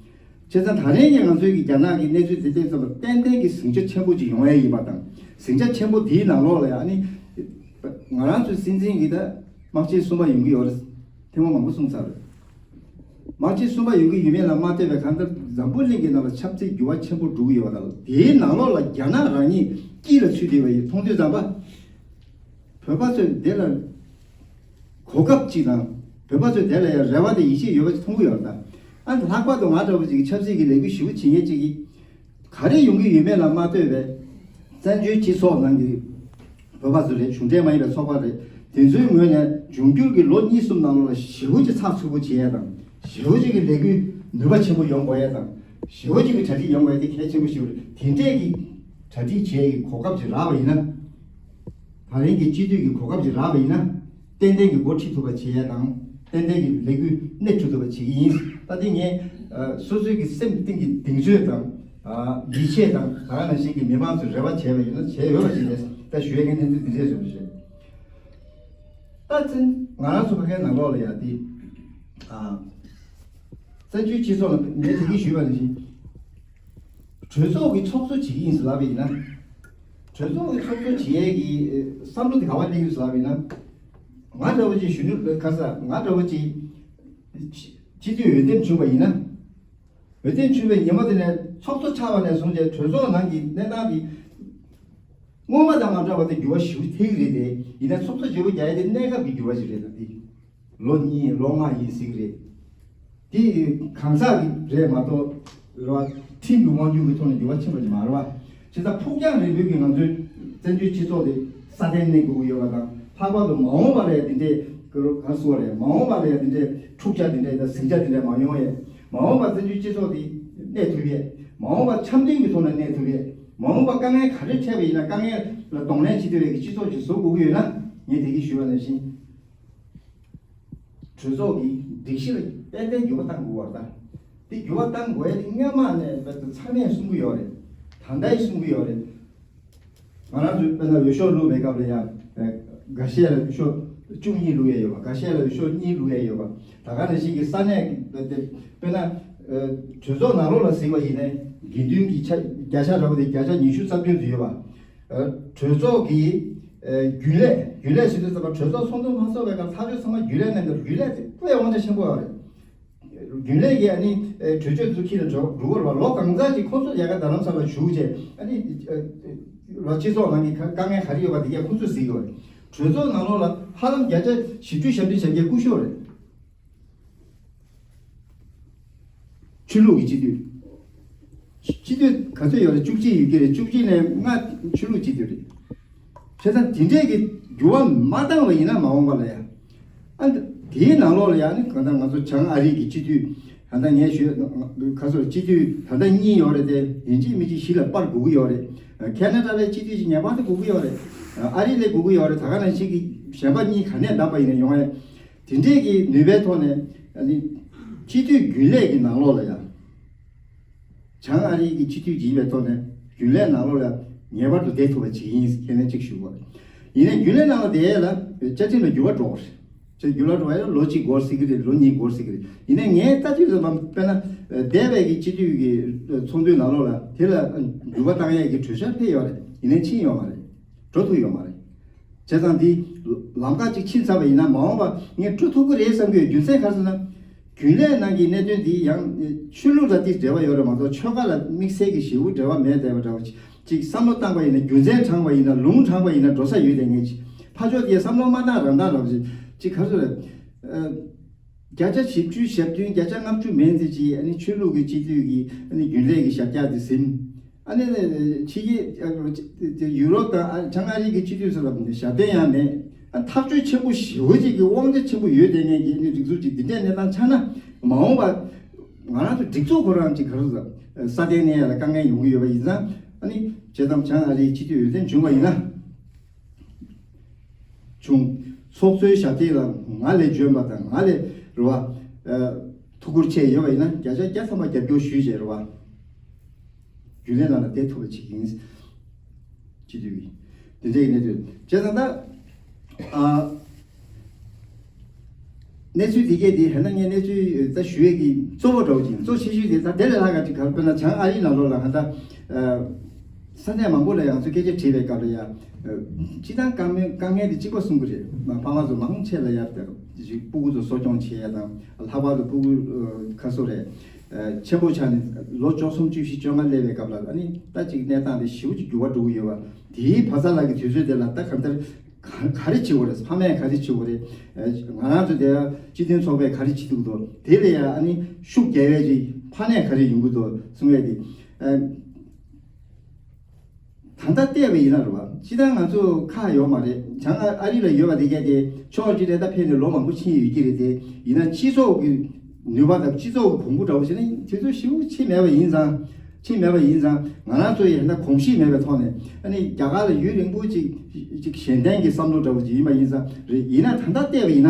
བྱས་ཙང་ད་རེས་ཀྱི་ང་ཚོའི་གི་རྒྱ་ནག་གི་གནས་ཚུལ་དེ་བལྟས་ཙམ་པ། ཏན་ཏན་གྱི་ཟིང་ཆ་ཆེན་པོ་ཅིག་ཡོང་ཡས་ཡིན་པ་དང་། ཟིང་ཆ་ཆེན་པོ་དེའི་ནང་ལོགས་ལ་ཡང་ནི། ང་རང་ཚོའི་སྲིད་འཛིན་གྱིས་ད་དམག་ཆེན་གསུམ་པ་ཡོང་གི་ཡོད་རེད། ཐེངས་མ་མང་པོ་གསུངས་ཚར་རེད། དམག་ཆེན་གསུམ་པ་ཡོང་གི་ཡོད་མེད་ལ་མ་ལྟོས་པའི། གང་ལྟར་འཛམ་བུ་གླིང་གི་ནང་ལ་ཆབ་སྲིད་འགྱུར་བ་ཆེན་པོ་འགྲོ་གི་ཡོད་པ་དང་། དེའི་ནང་ལོགས་ལ་རྒྱ་ནག་རང་ཉིད་དཀྱིལ་ལ་ཚུད་བསྡད་པ་ཡིན་མཐོང་དུས་ཙམ་པ། བོད་པ་ཚོས་དེ་ལ་གོ་སྐབས་ཅིག་དང་། བོད་པ་ཚོས་དེ་ལ་ཡང་རེ་བ་དང་ཡིད་ཆེས་ཡོད་པ་ཅིག་མཐོང་གི་ཡོད་རེད་ད། ཨ་ནི་ལྷག་པར་དུ་ང་འདྲ་བོ་ཅིག་གིས་ཆབ་སྲིད་ཀྱི་ལས་འགུལ་ཞེ་པོ་བྱེད་མཁན་ཅིག་གིས། ག་རེ་ཡོང་གི་ཡོད་མེད་ལ་མ་ལྟོས་པའི། བཙན་བྱོལ་སྤྱི་ཚོགས་ནང་གི་བོད་པ་ཚོ་རེད། གཞུང་འབྲེལ་མ་ཡིན་པའི་ཚོགས་པ་རེད། དེ་ཚོའི་ངོས་ནས་འབྱུང་འགྱུར་གྱི་ལོ་གཉིས་གསུམ་ནང་ལོགས་ལ་ཞེ་པོ་ཅིག་ཚགས་ཚུད་པོ་བྱེད་ཡས་དང་། ཞེ་པོ་ཅིག་གི་ལས་འགུལ་ནུས་པ་ཆེན་པོ་ཡོང་དགོས་ཡས་དང་། ཞེ་པོ་ཅིག་གི་གྲ་སྒྲིག་ཡོང་དགོས་ཡས་དེ་གལ་ཆེན་པོ་ཞིག་རེད། དེ་འདྲས་ཀྱི་གྲ་སྒྲིག་བྱེད་ཡས་ཀྱི་གོ་སྐབས་ཅིག་རག་པ་ཡིན་ན། ད་རིང་གི་སྤྱི་འཐུས་ཀྱི་གོ་སྐབས་ཅིག་རག་པ་ཡིན་ན། ཏན་ཏན་གྱི་འགོ་ཁྲིད་ཐུབ་པ་བྱེད་ཡས་དང་། ཏན་ཏན་གྱི་ལས་འགུལ་སྣེ་ཁྲིད་ཐུབ་པ་བྱེད་ཀྱི་ཡིན། ད་དེ་ངས་ཨ་སོ་སོའི་གི་སེམས་གཏིང་གི་གདེང་ཚོད་དང་། ཨ་ཡིད་ཆེས་དང་། ད་ག་ནང་བཞིན་གྱི་མི་མང་ཚོས་རེ་བ་བྱས་པ་ཡིན་ན། བྱས་ཡོད་པ་ཞིག་རེད། ད་ཞུ་ཡས་ཀྱི་གནས་ཚུལ་འདི་འདྲས་བཟོས་པ་རེད། ད་བཙན། ང་རང་ཚོ་ཕ་གིའི་ནང་ལོགས་ལ་ཡ་དེ། ཨ་བཙན་བྱོལ་སྤྱི་ཚོགས་ལ་ངས་དེ་གིས་ཞུས་པ་ནང་བཞིན། གྲོས་ཚོགས་ཀྱི་ཚོགས་གཙོ་བྱེད་ཀྱི་ཡིན་ཟེར་ལབ་པ་ཡིན་ན། གྲོས་ཚོགས་ཀྱི་ཚོགས་གཙོ་བྱེད་ཡས་ཀྱི་བསམ་བློ་དེ་ག་པར་སླེབས་ཡོད་ཟེར་ལབ་པ་ཡིན་ན། ང་འདྲ་བོ་ཅིག་གཞོན་ནུ་ཁ་ས། ང་འདྲ་བོ་ཅིག་སྤྱི་འཐུས་འོས་འདེམས་བྱུང་བ་ཡིན་ན། འོས་འདེམས་བྱུང་བའི་ཉིན་མོ་དེ་ནས། ཚོགས་གཙོ་ཆགས་པ་ནས་བཟུང་སྟེ་གྲོས་ཚོགས་ནང་གི་གནས་སྟངས་དེ། སྔོན་མ་དང་མ་འདྲ་བ་དེ་འགྱུར་བ་ཞེ་པོ་ཐེབས་ཀྱི་རེད་དེ། ཡིན་ན་ཚོགས་གཙོ་བརྗེ་པོ་རྒྱག་ཡ་དེ་གནས་སྐབས་ཀྱི་འགྱུར་བ་ཞིག་རེད་ད། དེ་ལོ་གཉིས་ལོ་ལྔ་ཡིན་སྲིད་ཀྱི་རེད། དེ་གང་ཟག་གི་རེད་མ་གཏོགས། རེད་བ། ཁྲིམས་ཀྱི་དབང་སྒྱུར་གྱི་ཐོག་ནས་འགྱུར་བ་ཕྱིན་པ་ཅིག་མ་རེད་བ། བྱས་ཙང་ཕུགས་རྒྱང་རིང་པོའི་གི་ང་ཚོའི་བཙན་བྱོལ་སྤྱི་ཚོགས་དེ་སྲ་བརྟན་གནས་དགོས་ཀྱི་ཡོད་པ་དང་། ལྷག་པར་དུ་མ་འོངས་པ་ལ་ཡང་དེ་འདྲའི་ག་རེ་ཟེར་དགོས་རེད། མ་འོངས་པ་ལ་ཡང་དེ་འདྲའི་འཁྲུག་ཆ་དེ་འདྲའི་དང་ཟིང་ཆ་དེ་འདྲའི་མ་ཡོང་ཡས། མ་འོངས་པ་བཙན་བྱོལ་སྤྱི་ཚོགས་དེ་གནས་ཐུབ་ཡས། མ་འོངས་པ་འཆམ་མཐུན་གྱི་ཐོག་ནས་གནས་ཐུབ་ཡས། མ་འོངས་པ་དཀའ་ངལ་ག་རེ་འཕྲད་པ་ཡིན་ན། དཀའ་ངལ་ལ་གདོང་ལེན་བྱེད་ཐུབ་ཡས་ཀྱི་སྤྱི་ཚོགས་ཅིག་བཟོ་དགོས་ཀྱི་ཡོད་ན། ངས་དེ་གིས་ཞུས་པ་ནང་བཞིན། གྲོས་ཚོགས་ཀྱི་སྒྲིག་གཞི་ལ་ཏན་ཏན་འགྱུར་བ་གཏང་དགོས་པ་རེད་ད། དེ་འགྱུར་བ་གཏང་དགོས་ཡ་དེ་སྔོན་མ་ནས་ཚང་མས་གསུང་གི་ཡོད་རེད། ད་ལྟའི་གསུང་གི་ཡོད་རེད། ང་རང་ཚོས་དཔེར་ན་འོས་ཤོག་བླུགས་པའི་སྐབས་ལ་ཡང་། ཨ། འགའ་ཤས་ལ་འོས་ཤོག་བཅུ་གཉིས་བླུགས་ཡས་ཡོད་པ། འགའ་ཤས་ལ་འོས་ཤོག་གཉིས་བླུགས་ཡས་ཡོད་པ། ད་ག་ནང་བཞིན་གྱི་ས་གནས་ཀྱི་དཔེར་ན། ཨ། གྲོས་ཚོགས་ནང་ལོགས་ལ་གཟིགས་པ་ཡིན་ན་དགེ་འདུན་གྱི་ཆ་བརྒྱ་ཆ་རེད་པ། དེ་བརྒྱ་ཆ་ཉི་ཤུ་རྩ་བདུན་དུ་ཡོད་པ། ཨ། གྲོས་ཚོགས་ཀྱི། ཨ། རྒྱུན་ལས། རྒྱུན་ལས་ཟེར་དུས་ཙམ་པ་གྲོས་ཚོགས་ཚོགས་འདུ་མ་ཚོགས་པའི་སྐབས་ལྷག་ཆོས་ཚང་མ་རྒྱུན་ལས་གནང་སྐབས་རྒྱུན་ལས་དེ་དཔེ་དབང་ཆ་ཆེན་པོ་ཡོད་རེད། རྒྱུན་ལས་ཀྱི་ཨ་ནི། ཨ། གྲོས་ཆོད་ཚུར་འཁྱེར་ནས་འགྲོ་འགྲོ་དགོས་རེད་པ། ལོ་གང་ཙམ་ཅིག་ཁོང་ཚོ་ཡ་ག་རྡ་རམ་ས་ལ་བཞུགས་བྱས། ཨ་ནི། ཨ། ལ་སྤྱི་ཚོགས་ནང་གི་དཀའ་དཀའ་ངལ་ག་རེ་ཡོད་པ་དེ་གས་ཁོང་ཚོས་གཟིགས་ཡོད་རེད། གྲོས་ཚོགས་ནང་ལོགས་ལ་ཧ་ལམ་བརྒྱ་ཆ་བཞི་བཅུ་ཞེ་བདུན་ཞེ་བརྒྱད་སྐུ་ཞབས་རེད། ཆོས་ལུགས་ཀྱི་སྤྱི་འཐུས། སྤྱི་འཐུས་ག་ཚོད་ཡོད་རེད། བཅུ་གཅིག་ཡོད་ཀྱི་རེད། བཅུ་གཅིག་ནས་ལྔ་ཆོས་ལུགས་སྤྱི་འཐུས་རེད། བྱས་ཙང་དེ་འདྲས་ཀྱི་འགྱུར་བ་མ་བཏང་བ་ཡིན་ན་མ་འོངས་པ་ལ་ཡ། ཨ། དེའི་ནང་ལོགས་ལ་ཡ་ནི་གང་ལྟར་ང་ཚོ་བྱང་ཨ་རི་གི་སྤྱི་འཐུས། ད་ལྟ་ངས་ཞུས། ཁ་སོར་སྤྱི་འཐུས་ད་ལྟ་གཉིས་ཡོད་རེད་དེ། ཡིན་གཅིག་མིན་གཅིག་གཞི་ལ་སྤར་དགོས་ཀྱི་ཡོད་རེད། ཁེ་ན་ཌ་ལའི་སྤྱི་འཐུས་ཅིག་ངེས་པར་དུ་དགོས་ཀྱི་ཡོད་རེད། ཨ་རི་ལ་དགོས་ཀྱི་ཡོད་རེད། ད་ག་ནང་བཞིན་གྱི་གཞན་པ་གཉིས་ག་ནས་བདམས་པ་ཡིན་ན་ཡོང་ཡ། དེ་འདྲས་ཀྱི་ནུས་པའི་ཐོག་ནས། ཨ་ནི། སྤྱི་འཐུས་རྒྱུན་ལས་ཀྱི་ནང་ལོགས་ལ་ཡ། བྱང་ཨ་རི་གི་སྤྱི་འཐུས་ཅིག་ཡིན་པའི་ཐོག་ནས་རྒྱུན་ལས་ནང་ལོགས་ལ་ངེས་པར་དུ་བསྡད་ཐུབ་པ་ཅིག་ཡིན། ཁས་ལེན་ཅིག་ཞུ་དགོས། ཡིན་ནའི་རྒྱུན་ལས་ནང་ལ་བསྡད་ཡས་ལ་བཅའ་ཁྲིམས་ལ་འགྱུར་བ་འགྲོ་དགོས་རེད། ཅིག་འགྱུར་བ་འགྲོ་ཡས་ལོ་གཅིག་འགོར་སྲིད་ཀྱི་རེད། ལོ་གཉིས་འགོར་སྲིད་ཀྱི་རེད། ཡིན་ནའི་ངས་ལྟ་དུས་ཙམ་པ་དཔེར་ན། འདས་པའི་གི་སྤྱི་འཐུས་ཀྱི་ཚོགས་འདུའི་ནང་ལོགས་ལ་དེ་ལ་འགྱུར་བ་བཏང་ཡས་ཀྱི་གྲོས་འཆར་ཕེབས་ཡོད་རེད། ཡིན་ནའི་ཕྱིན་ཡོད་མ་རེད། འགྲོ་ཐུབ་ཡོད་མ་རེད། བྱས་ཙང་འདི་ལམ་ཁ་ཅིག་ཕྱིན་ཚར་བ་ཡིན་ན་མ་འོངས་པ་ངས་འགྲོ་ཐུབ་ཀྱི་རེད་བསམ་གྱི་ཡོད། རྒྱུ་མཚན་ག་རེ་ཟེར་ན། རྒྱུན་ལས་ནང་གི་གནད་དོན་འདི་ཡང་ཆོས་ལུགས་ལ་དེ་འབྲེལ་བ་ཡོད་རེད་མ་གཏོགས་ཆོལ་ཁ་ལ་དམིགས་བསལ་གྱི་ཞེ་པོ་འབྲེལ་བ་མེད་བསྡད་པ་འདྲ་བོ་ཅིག་བསམ་བློ་བཏང་པ་ཡིན་ན། རྒྱུ་མཚན་དྲངས་པ་ཡིན་ན། ལུང་དྲངས་པ་ཡིན་ན་འགྲོ་ས་ཡོད་དེ། ངས་ཅིག་ཕར་ཕྱོགས་དེ་བསམ་བློ་མ་བཏང་རང་བཏང་འདྲ་བོ་ཅིག་ཅིག་ག་རེ་ཟེར་རེད། ཨ། བརྒྱ་ཆ་བཞི་བཅུ་ཞེ་བདུན། བརྒྱ་ཆ་ལྔ་བཅུ་མན་ཙམ་ཅིག་ཨ་ནི་ཆོས་ལུགས་ཀྱི་སྤྱི་འཐུས་ཀྱི་ཨ་ནི་རྒྱུན་ལས་ཀྱི་ཞབས་བཀྱག་དེ་ཟིན། ཨ་ནི་ཕྱི་རྒྱལ་ཡུ་རོབ་དང་། ཨ། བྱང་ཨ་རི་གི་སྤྱི་འཐུས་ཚོ་ལ་ཞབས་བརྟན་ཡང་མེད། ཨ། ཐག་གཅོད་ཆེན་པོ་ཞེ་པོ་ཅིག་གི་དབང་ཆ་ཆེན་པོ་ཡོད་བསྡད་མཁན་གྱི་ཨ་ནི་སྒྲིག་འཛུགས་ཅིག་འདི་འདྲའི་གནས་སྟངས་ཆགས་ན། མ་འོངས་པ་ང་རང་ཚོ་སྒྲིག་འཛུགས་ཁོ་རང་ཅིག་ག་རེ་ཟེར། སྲ་བརྟན་གནས་ཡ་ལ་དཀའ་ངལ་ཡོང་གི་ཡོད་པ་ཡིན་ཙང་། ཨ་ནི་བྱས་ཙང་བྱང་ཨ་རིའི་སྤྱི་འཐུས་འོས་འདེམས་བྱུང་བ་ཡིན་ན། བྱུང་། ཚོགས་གཙོའི་ཞབས་སྟེགས་ལ་ང་ལས་འཇོན་པ་དང་། ང་ལས་རེད་བ། ཨ། ཐུགས་ཁུར་ཆེ་ཡོད་པ་ཡིན་ན་བརྒྱ་ཆ་བརྒྱ་ཐམ་པ་རྒྱབ་སྐྱོར་ཞུས་བྱས་རེད་བ། རྒྱུན་ལས་ནང་ལ་བསྡད་ཐུབ་པ་ཅིག་ཡིན། སྤྱི་འཐུས་ཀྱི་དེ་འདྲའི་གནས་ཚུལ་བྱས་ཙང་། ད། ཨ། གནས་ཚུལ་འདི་གས་འདི་ཧེ་ན་ངས་གནས་ཚུལ་ད་ཞུ་ཡས་ཀྱི་གཙོ་བོ་འདྲ་བོ་ཅིག་གཙོ་ཆེ་ཤོས་དེ་ད་དེ་ལས་ལྷག་ག་ཅིག་ག་རེ། དཔེར་ན་བྱང་ཨ་རིའི་ནང་ལོགས་ལ་ཧ་ད། ཨ། ས་གནས་མང་པོ་ལ་ཡང་ཚོ་སྐད་ཆ་དྲིས་པའི་སྐབས་ལ་ཡ། ཨ། སྤྱི་བཏང་དཀའ་མོལ་དཀའ་ངལ་དེ་གཅིག་པ་གསུང་གི་རེད། མ་ཕ་མ་ཚོ་མང་ཆེ་ལ་ཡ་ཅིག་སྤུ་གུ་ཚོ་གསོ་སྐྱོང་བྱེད་ཡ་དང་། ལྷག་པར་དུ་སྤུ་གུ། ཨ། ཁ་སོ་རེད། ཨ། ཆེན་པོ་ཆགས་ནས་ལོ་བཅུ་གསུམ་བཅུ་བཞི་བཅོ་ལྔ་སླེབས་པའི་སྐབས་ལ་ཨ་ནི་ད་ཅིག་གནས་སྟངས་དེ་ཞེ་པོ་ཅིག་འགྱུར་བ་འགྲོ་གི་ཡོད་པ། དེའི་བར་མཚམས་ལ་གི་དུས་ཚོད་དེ་ལ་ད་གང་ལྟར་ག་ག་རེ་བྱེད་དགོས་རེད། ཕ་མས་ག་རེ་བྱེད་དགོས་རེད། ཨ། ང་རང་ཚོ་དེ་སྤྱི་མཐུན་ཚོགས་པས་ག་རེ་བྱེད་ཐུབ་འདུག་དེ་ལ་ཡ་ཨ་ནི་ཤུགས་རྒྱག་ཡས་ཅིག་ཕ་ནས་ག་རེ་ཡོང་གི་འདུག་གསུང་ཡས་དེ། ཨ། ད་ལྟ་བལྟས་པ་ཡིན་ན་རེད་བ། སྤྱིར་བཏང་ང་ཚོ་ཁག་ཡོད་མ་རེད། བྱང་ཨ་རི་ལ་ཡོད་པ་དེ་གས་དེ་ཕྱོགས་གཅིག་ནས་ད་ཕེབས་ནས་ལོ་མང་པོ་ཕྱིན་ཡོད་ཀྱི་རེད་དེ། ཡིན་ན་སྤྱི་ཚོགས་ཀྱི་ནུས་པ་དང་སྤྱི་ཚོགས་ཀྱི་གོང་བུ་འདྲ་བོ་བྱས་ན་དེ་ཚོ་ཞེ་པོ་ཕྱིན་མེད་པ་ཡིན་ཙང་། ཕྱིན་མེད་པ་ཡིན་ཙང་། ང་རང་ཚོ་ཡིན་ན་གོམས་གཤིས་མེད་པའི་ཐོག་ནས་ཨ་ནི་རྒྱ་གར་ལ་ཡུན་རིང་པོ་ཅིག་ཅིག་གཞན་བརྟེན་གྱི་བསམ་བློ་འདྲ་བོ་ཅིག་ཡིན་པ་ཡིན་ཙང་རེད། ཡིན་ན་ད་ལྟ་བལྟས་པ་ཡིན་ན།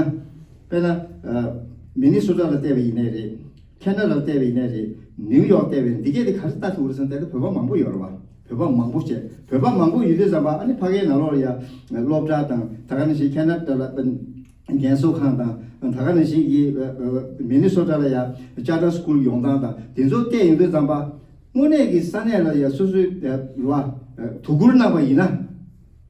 དཔེར་ན། ཨ། མི་ནི་སོ་ཊ་ལ་བལྟས་པ་ཡིན་ནའི་རེད། ཁེ་ན་ཌ་ལ་བལྟས་པ་ཡིན་ནའི་རེད། ནིའུ་ཡོག་བལྟས་པ་ཡིན། འདི་གས་དེ་ག་རེ་ལྟ་ཐུབ་རེད་ཟེར་ན། ད་ལྟ་བོད་པ་མང་པོ་ཡོད་རེད་བ། བོད་པ་མང་པོ་བྱས། བོད་པ་མང་པོ་ཡོད་དུས་ཙམ་པ་ཨ་ནི་ཕ་གིའི་ནང་ལོགས་ལ་ཡ་སློབ་གྲྭ་དང་། ད་ག་ནང་བཞིན་ཁེ་ན་ཌ་ལ་རྒན་གསོ་ཁང་དང་། ད་ག་ནང་བཞིན་གྱི་མི་ནི་སོ་ཊ་ལ་ཡ་ཅར་ཊར་སི་ཀུལ་ཡོང་སྟངས་དང་དེ་ཚོ་བལྟས་ཡོང་དུས་ཙམ་པ། དངོས་གནས་ཀྱི་ས་གནས་ལ་ཡ་སོ་སོའི་རེད་བ། དོ་ཁུར་གནང་པ་ཡིན་ན།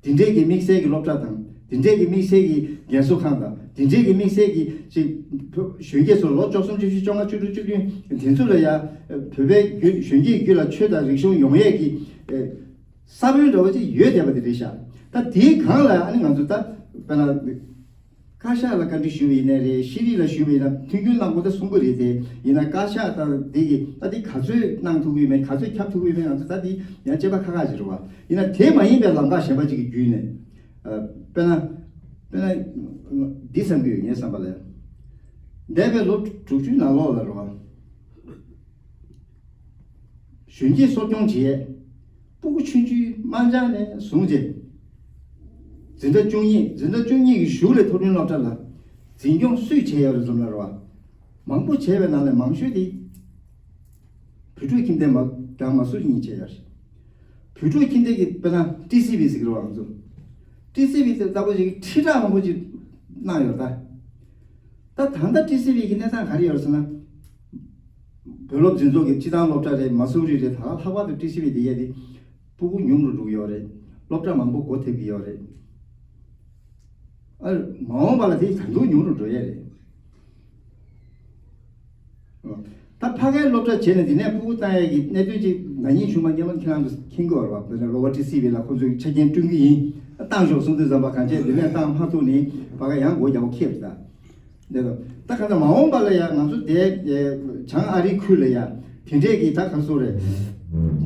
དེ་འདྲས་ཀྱི་དམིགས་བསལ་གྱི་སློབ་གྲྭ་དང་། དེ་འདྲས་ཀྱི་དམིགས་བསལ་གྱི་རྒན་གསོ་ཁང་དང་། དེ་འདྲས་ཀྱི་དམིགས་བསལ་གྱི་ཅིག་བོད་གཞོན་སྐྱེས་ཚོ་ལོ་བཅུ་གསུམ་བཅུ་བཞི་བཅོ་ལྔ་བཅུ་དྲུག་བཅུ་བདུན་དེ་ཚོ་ལ་ཡ། བོད་པའི་རྒྱུད་གཞོན་སྐྱེས་རྒྱུད་ལ་ཆོས་དང་རིག་གཞུང་ཡོང་ཡས་ཀྱི་ས་བོན་འདྲ་བོ་ཅིག་ཡོད་བསྡད་པ་དེ་རེད་ཤག་ད་དེའི་སྒང་ལ་ཨ་ནི་ང་ཚོ་ད་དཔེར་ན། བཀའ་ཤག་ལ་བཀའ་འདྲི་ཞུས་པ་ཡིན་ནའི་རེད། ཤེས་རིག་ལ་ཞུས་པ་ཡིན་ན་མཐུན་འགྱུར་གནང་དགོས་ད་གསུང་གི་རེད་དེ། ཡིན་ན་བཀའ་ཤག་དང་འདི་གི་ད་འདི་ག་ཚོད་གནང་ཐུབ་ཀྱི་ཡོད་མེད། ག་ཚོད་ཁྱབ་ཐུབ་ཀྱི་ཡོད་མེད། ང་ཚོ་ད་འདི་ཡང་དཔྱད་པ་ཁག་ཁག་ཅིག་རེད་བ། ཡིན་ན་དེ་མ་ཡིན་པའི་ལམ་ཁ་གཞན་པ་ཅིག་གི་བརྒྱུད་ནས། ཨ། དཔེར་ན། དཔེར་ན། འདི་བསམ་གྱི་ཡོད། ངའི་བསམ་པ་ལ། འདས་པའི་ལོ་དྲུག་ཅུའི་ནང་ལོགས་ལ་རེད་བ། གཞོན་སྐྱེས་གསོ་སྐྱོང་བྱེད་ཡས། སྤུ་གུ་ཆུང་ཆུང་དམར་འབྱར་ནས་བཟུང་རྗེས། འཛིན་གྲྭ་བཅུ་གཉིས། འཛིན་གྲྭ་བཅུ་གཉིས་ཀྱི་གཞུག་ལ་མཐོ་རིམ་སློབ་གྲྭ་ལ་འཛིན་སྐྱོང་སུས་བྱས་ཡོད་རེད་བསམ་ན་རེད་བ། མང་པོ་བྱས་པའི་ནང་ནས་མང་ཤོས་དེ་བོད་ཕྲུག་ཁྱིམ་སྡེ་མ་རྒན་མ་སུ་གཉིས་བྱས་ཡོད་རེད། བོད་ཕྲུག་ཁྱིམ་སྡེ་གི་དཔེར་ན་ཊི་སི་བི་ཟེར་གི་རེད་བ། ང་ཚོ་ཊི་སི་བི་དེ་ལྟ་བུ་ཞིག་ཁྲི་ཕྲག་མང་པོ་ཅིག་གནང་ཡོད་ད། ད་ད་ལྟ་ཊི་སི་བི་གི་གནས་སྟངས་ག་རེ་ཡོད་ཟེར་ན། བོད་སློབ་འཛིན་ཚོགས་ཀྱི་སྤྱི་བཏང་སློབ་གྲྭ་རེད། མ་སུ་རི་རེད། ད་ལྷག་པར་དུ་ཊི་སི་བི་དེ་གས་དེ་སྤུ་གུ་ཉུང་རུ་འགྲོ་གི་ཡོད་རེད། སློབ་གྲྭ་མང་པོ་སྒོ་ཐེབས་ཀྱི་ཡོད་རེད། ཨ། མ་འོངས་པ་ལ་དེ་ད་དུང་ཉུང་རུ་འགྲོ་ཡས་རེད། ད་ཕ་གིའི་སློབ་གྲྭ་བྱས་ནས་དེ་ནས་སྤུ་གུ་བཏང་ཡས་ཀྱི་གནད་དོན་ཅིག་ན་ནིང་བྱུང་བ་སྔོན་མ་ཁྱེད་རང་ཚོ་མཁྱེན་གྱི་ཡོད་རེད་བ། དཔེར་ན་གློ་བ་ཊི་སི་བི་ལ་ཁོང་ཚོས་ཆ་རྐྱེན་བསྐྲུན་གྱི་ཡིན། བཏང་ཤོག་གསུང་དུས་ཙམ་པ་གང་བྱས་དེ་ནས་བཏང་མ་ཐུབ་ནས་ཕ་གི་ཡང་སྒོ་རྒྱག་པ་ཁེལ་རེད་ད། འདི་ལ་ད་ག་ད་མ་འོངས་པ་ལ་ཡང་ང་ཚོ་དེ་བྱང་ཨ་རིའི་ཁུལ་ལ་ཡང་དེ་འདྲས་ཀྱི་ད་ག་སོ་རེད།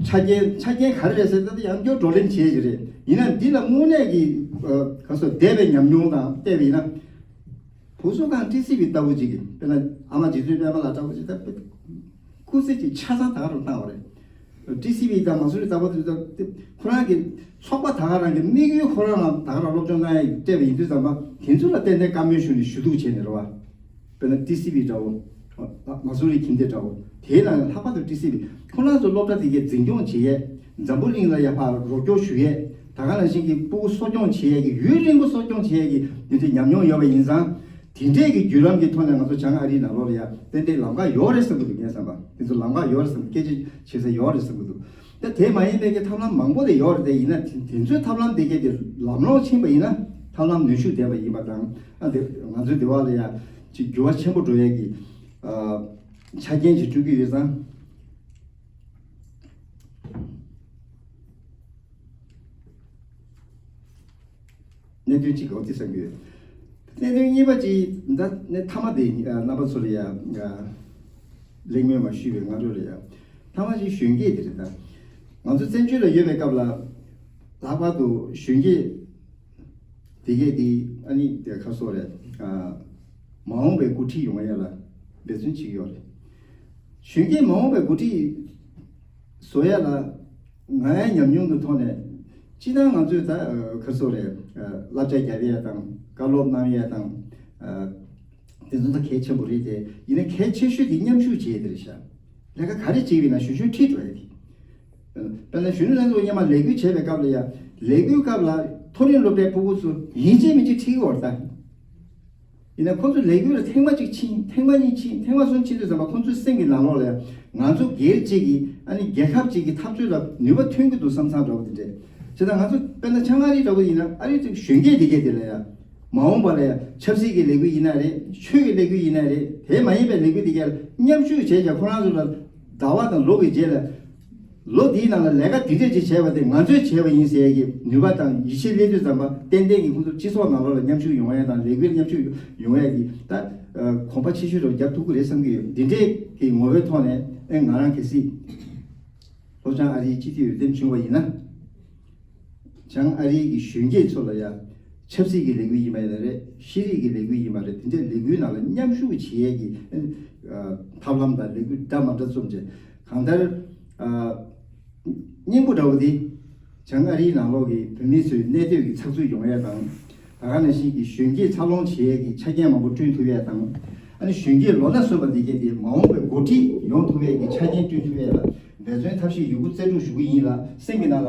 ཆ་རྐྱེན་ཆ་རྐྱེན་ག་རེ་རེད་ཟེར་ད་ཡང་བསྐྱར་བགྲོ་གླེང་བྱས་ཀྱི་རེད། ཡིན་ན་འདི་ལ་དངོས་གནས་ཀྱི་ག་སོ་འདས་པའི་ཉམས་མྱོང་དང་བལྟས་པ་ཡིན་ན། བུ་གསོ་ཁང་ཊི་སི་བི་ལྟ་བུ་ཅིག་གི་དཔེར་ན་ཨ་མ་རྗེ་བཙུན་པད་མ་ལགས་ལྟ་བུ་ཅིག་ད་སྐུ་ཚེ་ཅིག་ཆ་ཚང་ད་ག་རུ་བཏང་བ་རེད། ཊི་སི་བི་དང་མ་སུ་རི་ལྟ་བུ་དེ་ཚོ་ཁོ་རང་གི་ཚོགས་པ་ད་ག་རང་གི་དམིགས་ཡུལ་ཁོ་རང་ལ་ད་ག་རང་སློབ་སྦྱོང་གནང་ཡ་སྤྲད་པ་ཡིན་དུས་ཙམ་པ་དེ་ཚོ་ལ་ཏན་ཏན་བཀའ་མོལ་ཞུ་ནས་ཞུ་གཏུག་བྱས་ནས་རེད་བ། དཔེར་ན་ཊི་སི་བི་འདྲ་བོ། མ་སུ་རི་ཁྱིམ་སྡེ་འདྲ་བོ། དེའི་ནང་ལྷག་པར་དུ་ཊི་སི་བི་ཁོ་རང་ཚོ་སློབ་གྲྭ་དེ་གའི་འཛིན་སྐྱོང་བྱེད་ཡས། འཛམ་བུ་གླིང་ལ་ཡ་ཕར་རོགས་སྐྱོར་ཞུ་ཡས། ད་ག་ནང་བཞིན་གྱི་སྤུ་གུ་གསོ་སྐྱོང་བྱེད་ཡས་ཀྱི་ཡུན་རིང་པོ་གསོ་སྐྱོང་བྱེད་ཡས་ཀྱི་དེ་ཚོའི་ཉམས་མྱོང་ཡོད་པ་ཡིན་ཙང་། དེ་འདྲས་ཀྱི་བརྒྱུད་རིམ་གྱི་ཐོག་ནས་ང་ཚོ་བྱང་ཨ་རིའི་ནང་ལོགས་ལ་ཡ་ཏན་ཏན་ལམ་ཁ་ཡོད་རེད་བསམ་གྱི་འདུག་ངས་བསམ་པ་དེ་ཚོ་ལམ་ཁ་ཡོད་རེད་བསམ། སྐད་ཆ་བྱེད་ས་ཡོད་རེད་བསམ་གྱི་འདུག་ད་དེ་མ་ཡིན་པའི་གི་ཐབས་ལམ་མང་པོ་དེ་ཡོད་རེད་དེ། ཡིན་ན་དེ་དེ་ཚོའི་ཐབས་ལམ་དེ་གས་དེ་ལམ་ལྷོང་ཕྱིན་པ་ཡིན་ན་ཐབས་ལམ་ནུས་ཤུགས་ལྡན་པ་ཡིན་པ་དང་། ཨ་དེ་ང་ཚོའི་འདི་བ་ལ་ཡ་ཅིག་འགྱུར་བ་ཆེན་པོ་འགྲོ་ཡས་ཀྱི་ཨ་ཆ་རྐྱེན་ཅིག་སྤྲོད་ཀྱི་ཡོད་ཙང་། གནད་དོན་གཅིག་འོ་དེ་བསམ་གྱི་ཡོད། གནད་དོན་གཉིས་པ་གཅིག་ད་ནི་མཐའ་མ་དེ་ཨ་རྣམ་པ་ཚོ་ལ་ཡ་ཨ་གླེང་མོལ་མ་ཞུས་པའི་སྔ་དྲོ་ལ་ཡ། མཐའ་མ་གཅིག་གཞོན་སྐྱེས་དེ་རེད་ད། ང་ཚོ་བཙན་བྱོལ་ལ་ཡོད་པའི་སྐབས་ལ་ལྷག་པར་དུ་གཞོན་སྐྱེས་དེ་གས་དེ་ཨ་ནི་དེ་ག་སོགས་རེད། ཨ་མ་འོངས་པའི་འགོ་ཁྲིད་ཡོང་ཡ་ལ་འབད་བརྩོན་བྱེད་ཀྱི་ཡོད་རེད། གཞོན་སྐྱེས་མ་འོངས་པའི་འགོ་ཁྲིད་བཟོ་ཡ་ལ་ང་ཡང་ཉམས་མྱོང་གི་ཐོག་ནས་སྤྱི་བཏང་ང་ཚོས་ད་ཨ་ག་སོགས་རེད། ཨ་བསླབ་བྱ་རྒྱབ་ཡ་དང་བཀའ་སློབ་གནང་ཡ་དང་ཨ་དེ་ཚོ་ད་གལ་ཆེན་པོ་རེད་དེ། ཡིན་ན་གལ་ཆེ་ཤོས་དེ་མཉམ་ཞུགས་བྱེད་ཡ་དེ་རེད་ཤག་ལས་ཀ་ག་རེ་བྱེད་པ་ཡིན་ན་གཞོན་གཞོན་ཁྲིད་འགྲོ་ཡ་དེ། དཔེར་ན་གཞོན་ནུ་ལྷན་ཚོགས་སྔོན་མ་ལས་འགུལ་བྱེད་པའི་སྐབས་ལ་ཡ། ལས་འགུལ་སྐབས་ལ་མཐོ་རིམ་སློབ་གྲྭའི་ཕྲུ་གུ་ཚོ་ཡིན་གཅིག་མིན་གཅིག་ཁྲིད་ཀྱི་ཡོད་རེད་ད། ཡིན་ན་ཁོང་ཚོ་ལས་འགུལ་ལ་ཐེངས་མ་གཅིག་ཕྱིན། ཐེངས་མ་གཉིས་ཕྱིན། ཐེངས་མ་གསུམ་ཕྱིན་དུས་ཙམ་པ་ཁོང་ཚོའི་སེམས་ཀྱི་ནང་ལོགས་ལ་ཡ། ང་ཚོ་སྒེར་གཅིག་གིས་ཨ་ནི་རྒྱལ་ཁབ་གཅིག་གི་འཐབ་རྩོད་ལ་ནུས་པ་ཐོན་གྱི་འདུག་བསམ་བསམ་འདྲ་བོ་དེ་འདྲས། བྱས་ཙང་ང་ཚོ་དཔེར་ན་བྱང་ཨ་རི་འདྲ་བོ་ཡིན་ན་ཨ་རི་གཞོན་སྐྱེས་དེ་གས་དེ་ལ་ཡ། མ་འོངས་པ་ལ་ཡང་ཆབ་སྲིད་ཀྱི་ལས་འགུལ་ཡིན་ན་རེད། ཆོས་ཀྱི་ལས་འགུལ་ཡིན་ན་རེད། དེ་མ་ཡིན་པའི་ལས་འགུལ་དེ་གར་མཉམ་ཞུགས་བྱས་ཀྱང་ཁོ་རང་ཚོ་ལ་ཟླ་བ་དང་ལོ་གི་རྗེས་ལ་ལོ་འདིའི་ནང་ལ་ལས་ཀ་འདི་འདྲས་ཅིག་བྱས་པ་དེ་ང་ཚོས་བྱས་པ་ཡིན་ཟེར་ཡས་ཀྱི་ནུས་པ་དང་ཡིད་ཆེས་སླེབས་དུས་ཙམ་པ་ཏན་ཏན་གྱི་ཁོང་ཚོ་སྤྱི་ཚོགས་ནང་ལོགས་ལ་མཉམ་ཞུགས་ཡོང་ཡས་དང་ལས་འགུལ་མཉམ་ཞུགས་ཡོང་ཡས་ཀྱི་ད་གོམ་པ་ཕྱི་བཤོལ་རུ་རྒྱག་ཐུབ་ཀྱི་རེད་བསམ་གྱི་ཡོད། འདི་འདྲས་ཀྱི་ངོ་བོའི་ཐོག་ནས་ཨེ་ང་རང་གལ་སྲིད། ལྷོ་བྱང་ཨ་རིའི་སྤྱི་འཐུས་འོས་འདེམས་བྱུང་བ་ཡིན་ན། བྱང་ཨ་རིའི་གི་གཞོན་སྐྱེས་ཚོ་ལ་ཡང་ཆབ་སྲིད་ཀྱི་ལས་འགུལ་ཡིན་པ་ཡིན་ན་རེད། ཤེས་རིག་གི་ལས་འགུལ་ཡིན་པ་རེད། དེ་འདྲའི་ལས་འགུལ་ནང་ལ་མཉམ་ཞུགས་བྱེད་ཡས་ཀྱི་ཨ་ཐབས་ལམ་དང་ལས་འགུལ་འདྲ་མ་འདྲ་བརྩམས་བྱས། གང་ལྟར་ཨ་སྙིང་པོ་འདྲ་བོ་དེ་བྱང་ཨ་རིའི་ནང་ལོགས་ཀྱི་བོད་མི་ཚོའི་གནས་སྡོད་ཀྱི་ཚགས་ཚུད་ཡོང་ཡས་དང་། ད་ག་ནང་བཞིན་གྱི་གཞོན་སྐྱེས་འཚར་ལོངས་བྱེད་ཡས་ཀྱི་ཆ་རྐྱེན་མང་པོ་བསྐྲུན་ཐུབ་ཡས་དང་། ཨ་ནི་གཞོན་སྐྱེས་ལོ་ན་སོན་པ་འདི་གས་དེ་མ་འོངས་པའི་འགོ་ཁྲིད་ཡོང་ཐུབ་ཡས་ཀྱི་ཆ་རྐྱེན་བསྐྲུན་ཐུབ་ཡས་ལ་འབད་བརྩོན་ཐབས་ཤེས་ཡོད་རྒུ་རྩལ་སྤྲུགས་ཞུ་གི་ཡིན་ལ། སེམས་ཀྱི་ནང་ལ་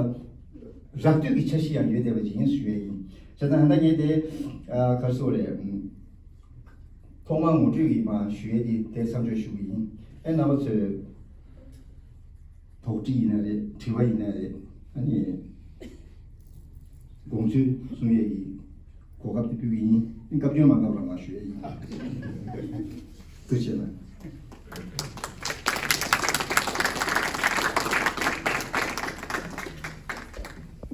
རག་ལུས་ཀྱི་འཆར་གཞི་ཡང་ཡོད་བསྡད་པ་ཅིག་ཡིན་ཞུ་ཡས་ཡིན། བྱས་ཙང་ད་ལྟ་ངས་དེ་ཨ་ག་རེ་ཟེར་དགོས་རེད། ཐོག་མར་ངོ་སྤྲོད་ཀྱི་མར་ཞུ་ཡས་དེ་དེ་མཚམས་འཇོག་ཞུ་གི་ཡིན། ཨེ་རྣམ་པ་ཚོས་དོགས་འདྲི་ཡིན་ན་རེད། དྲི་བ་ཡིན་ན་རེད། ཨ་ནི་དགོངས་ཚུལ་གསུང་ཡས་ཀྱི་གོ་སྐབས་དེ་ཕུལ་གྱི་ཡིན། སྐབས་བཅོ་ལྔ་སྐབས་རང་ལ་ཞུ་ཡས་ཡིན། ཐུགས་རྗེ་ཆེ།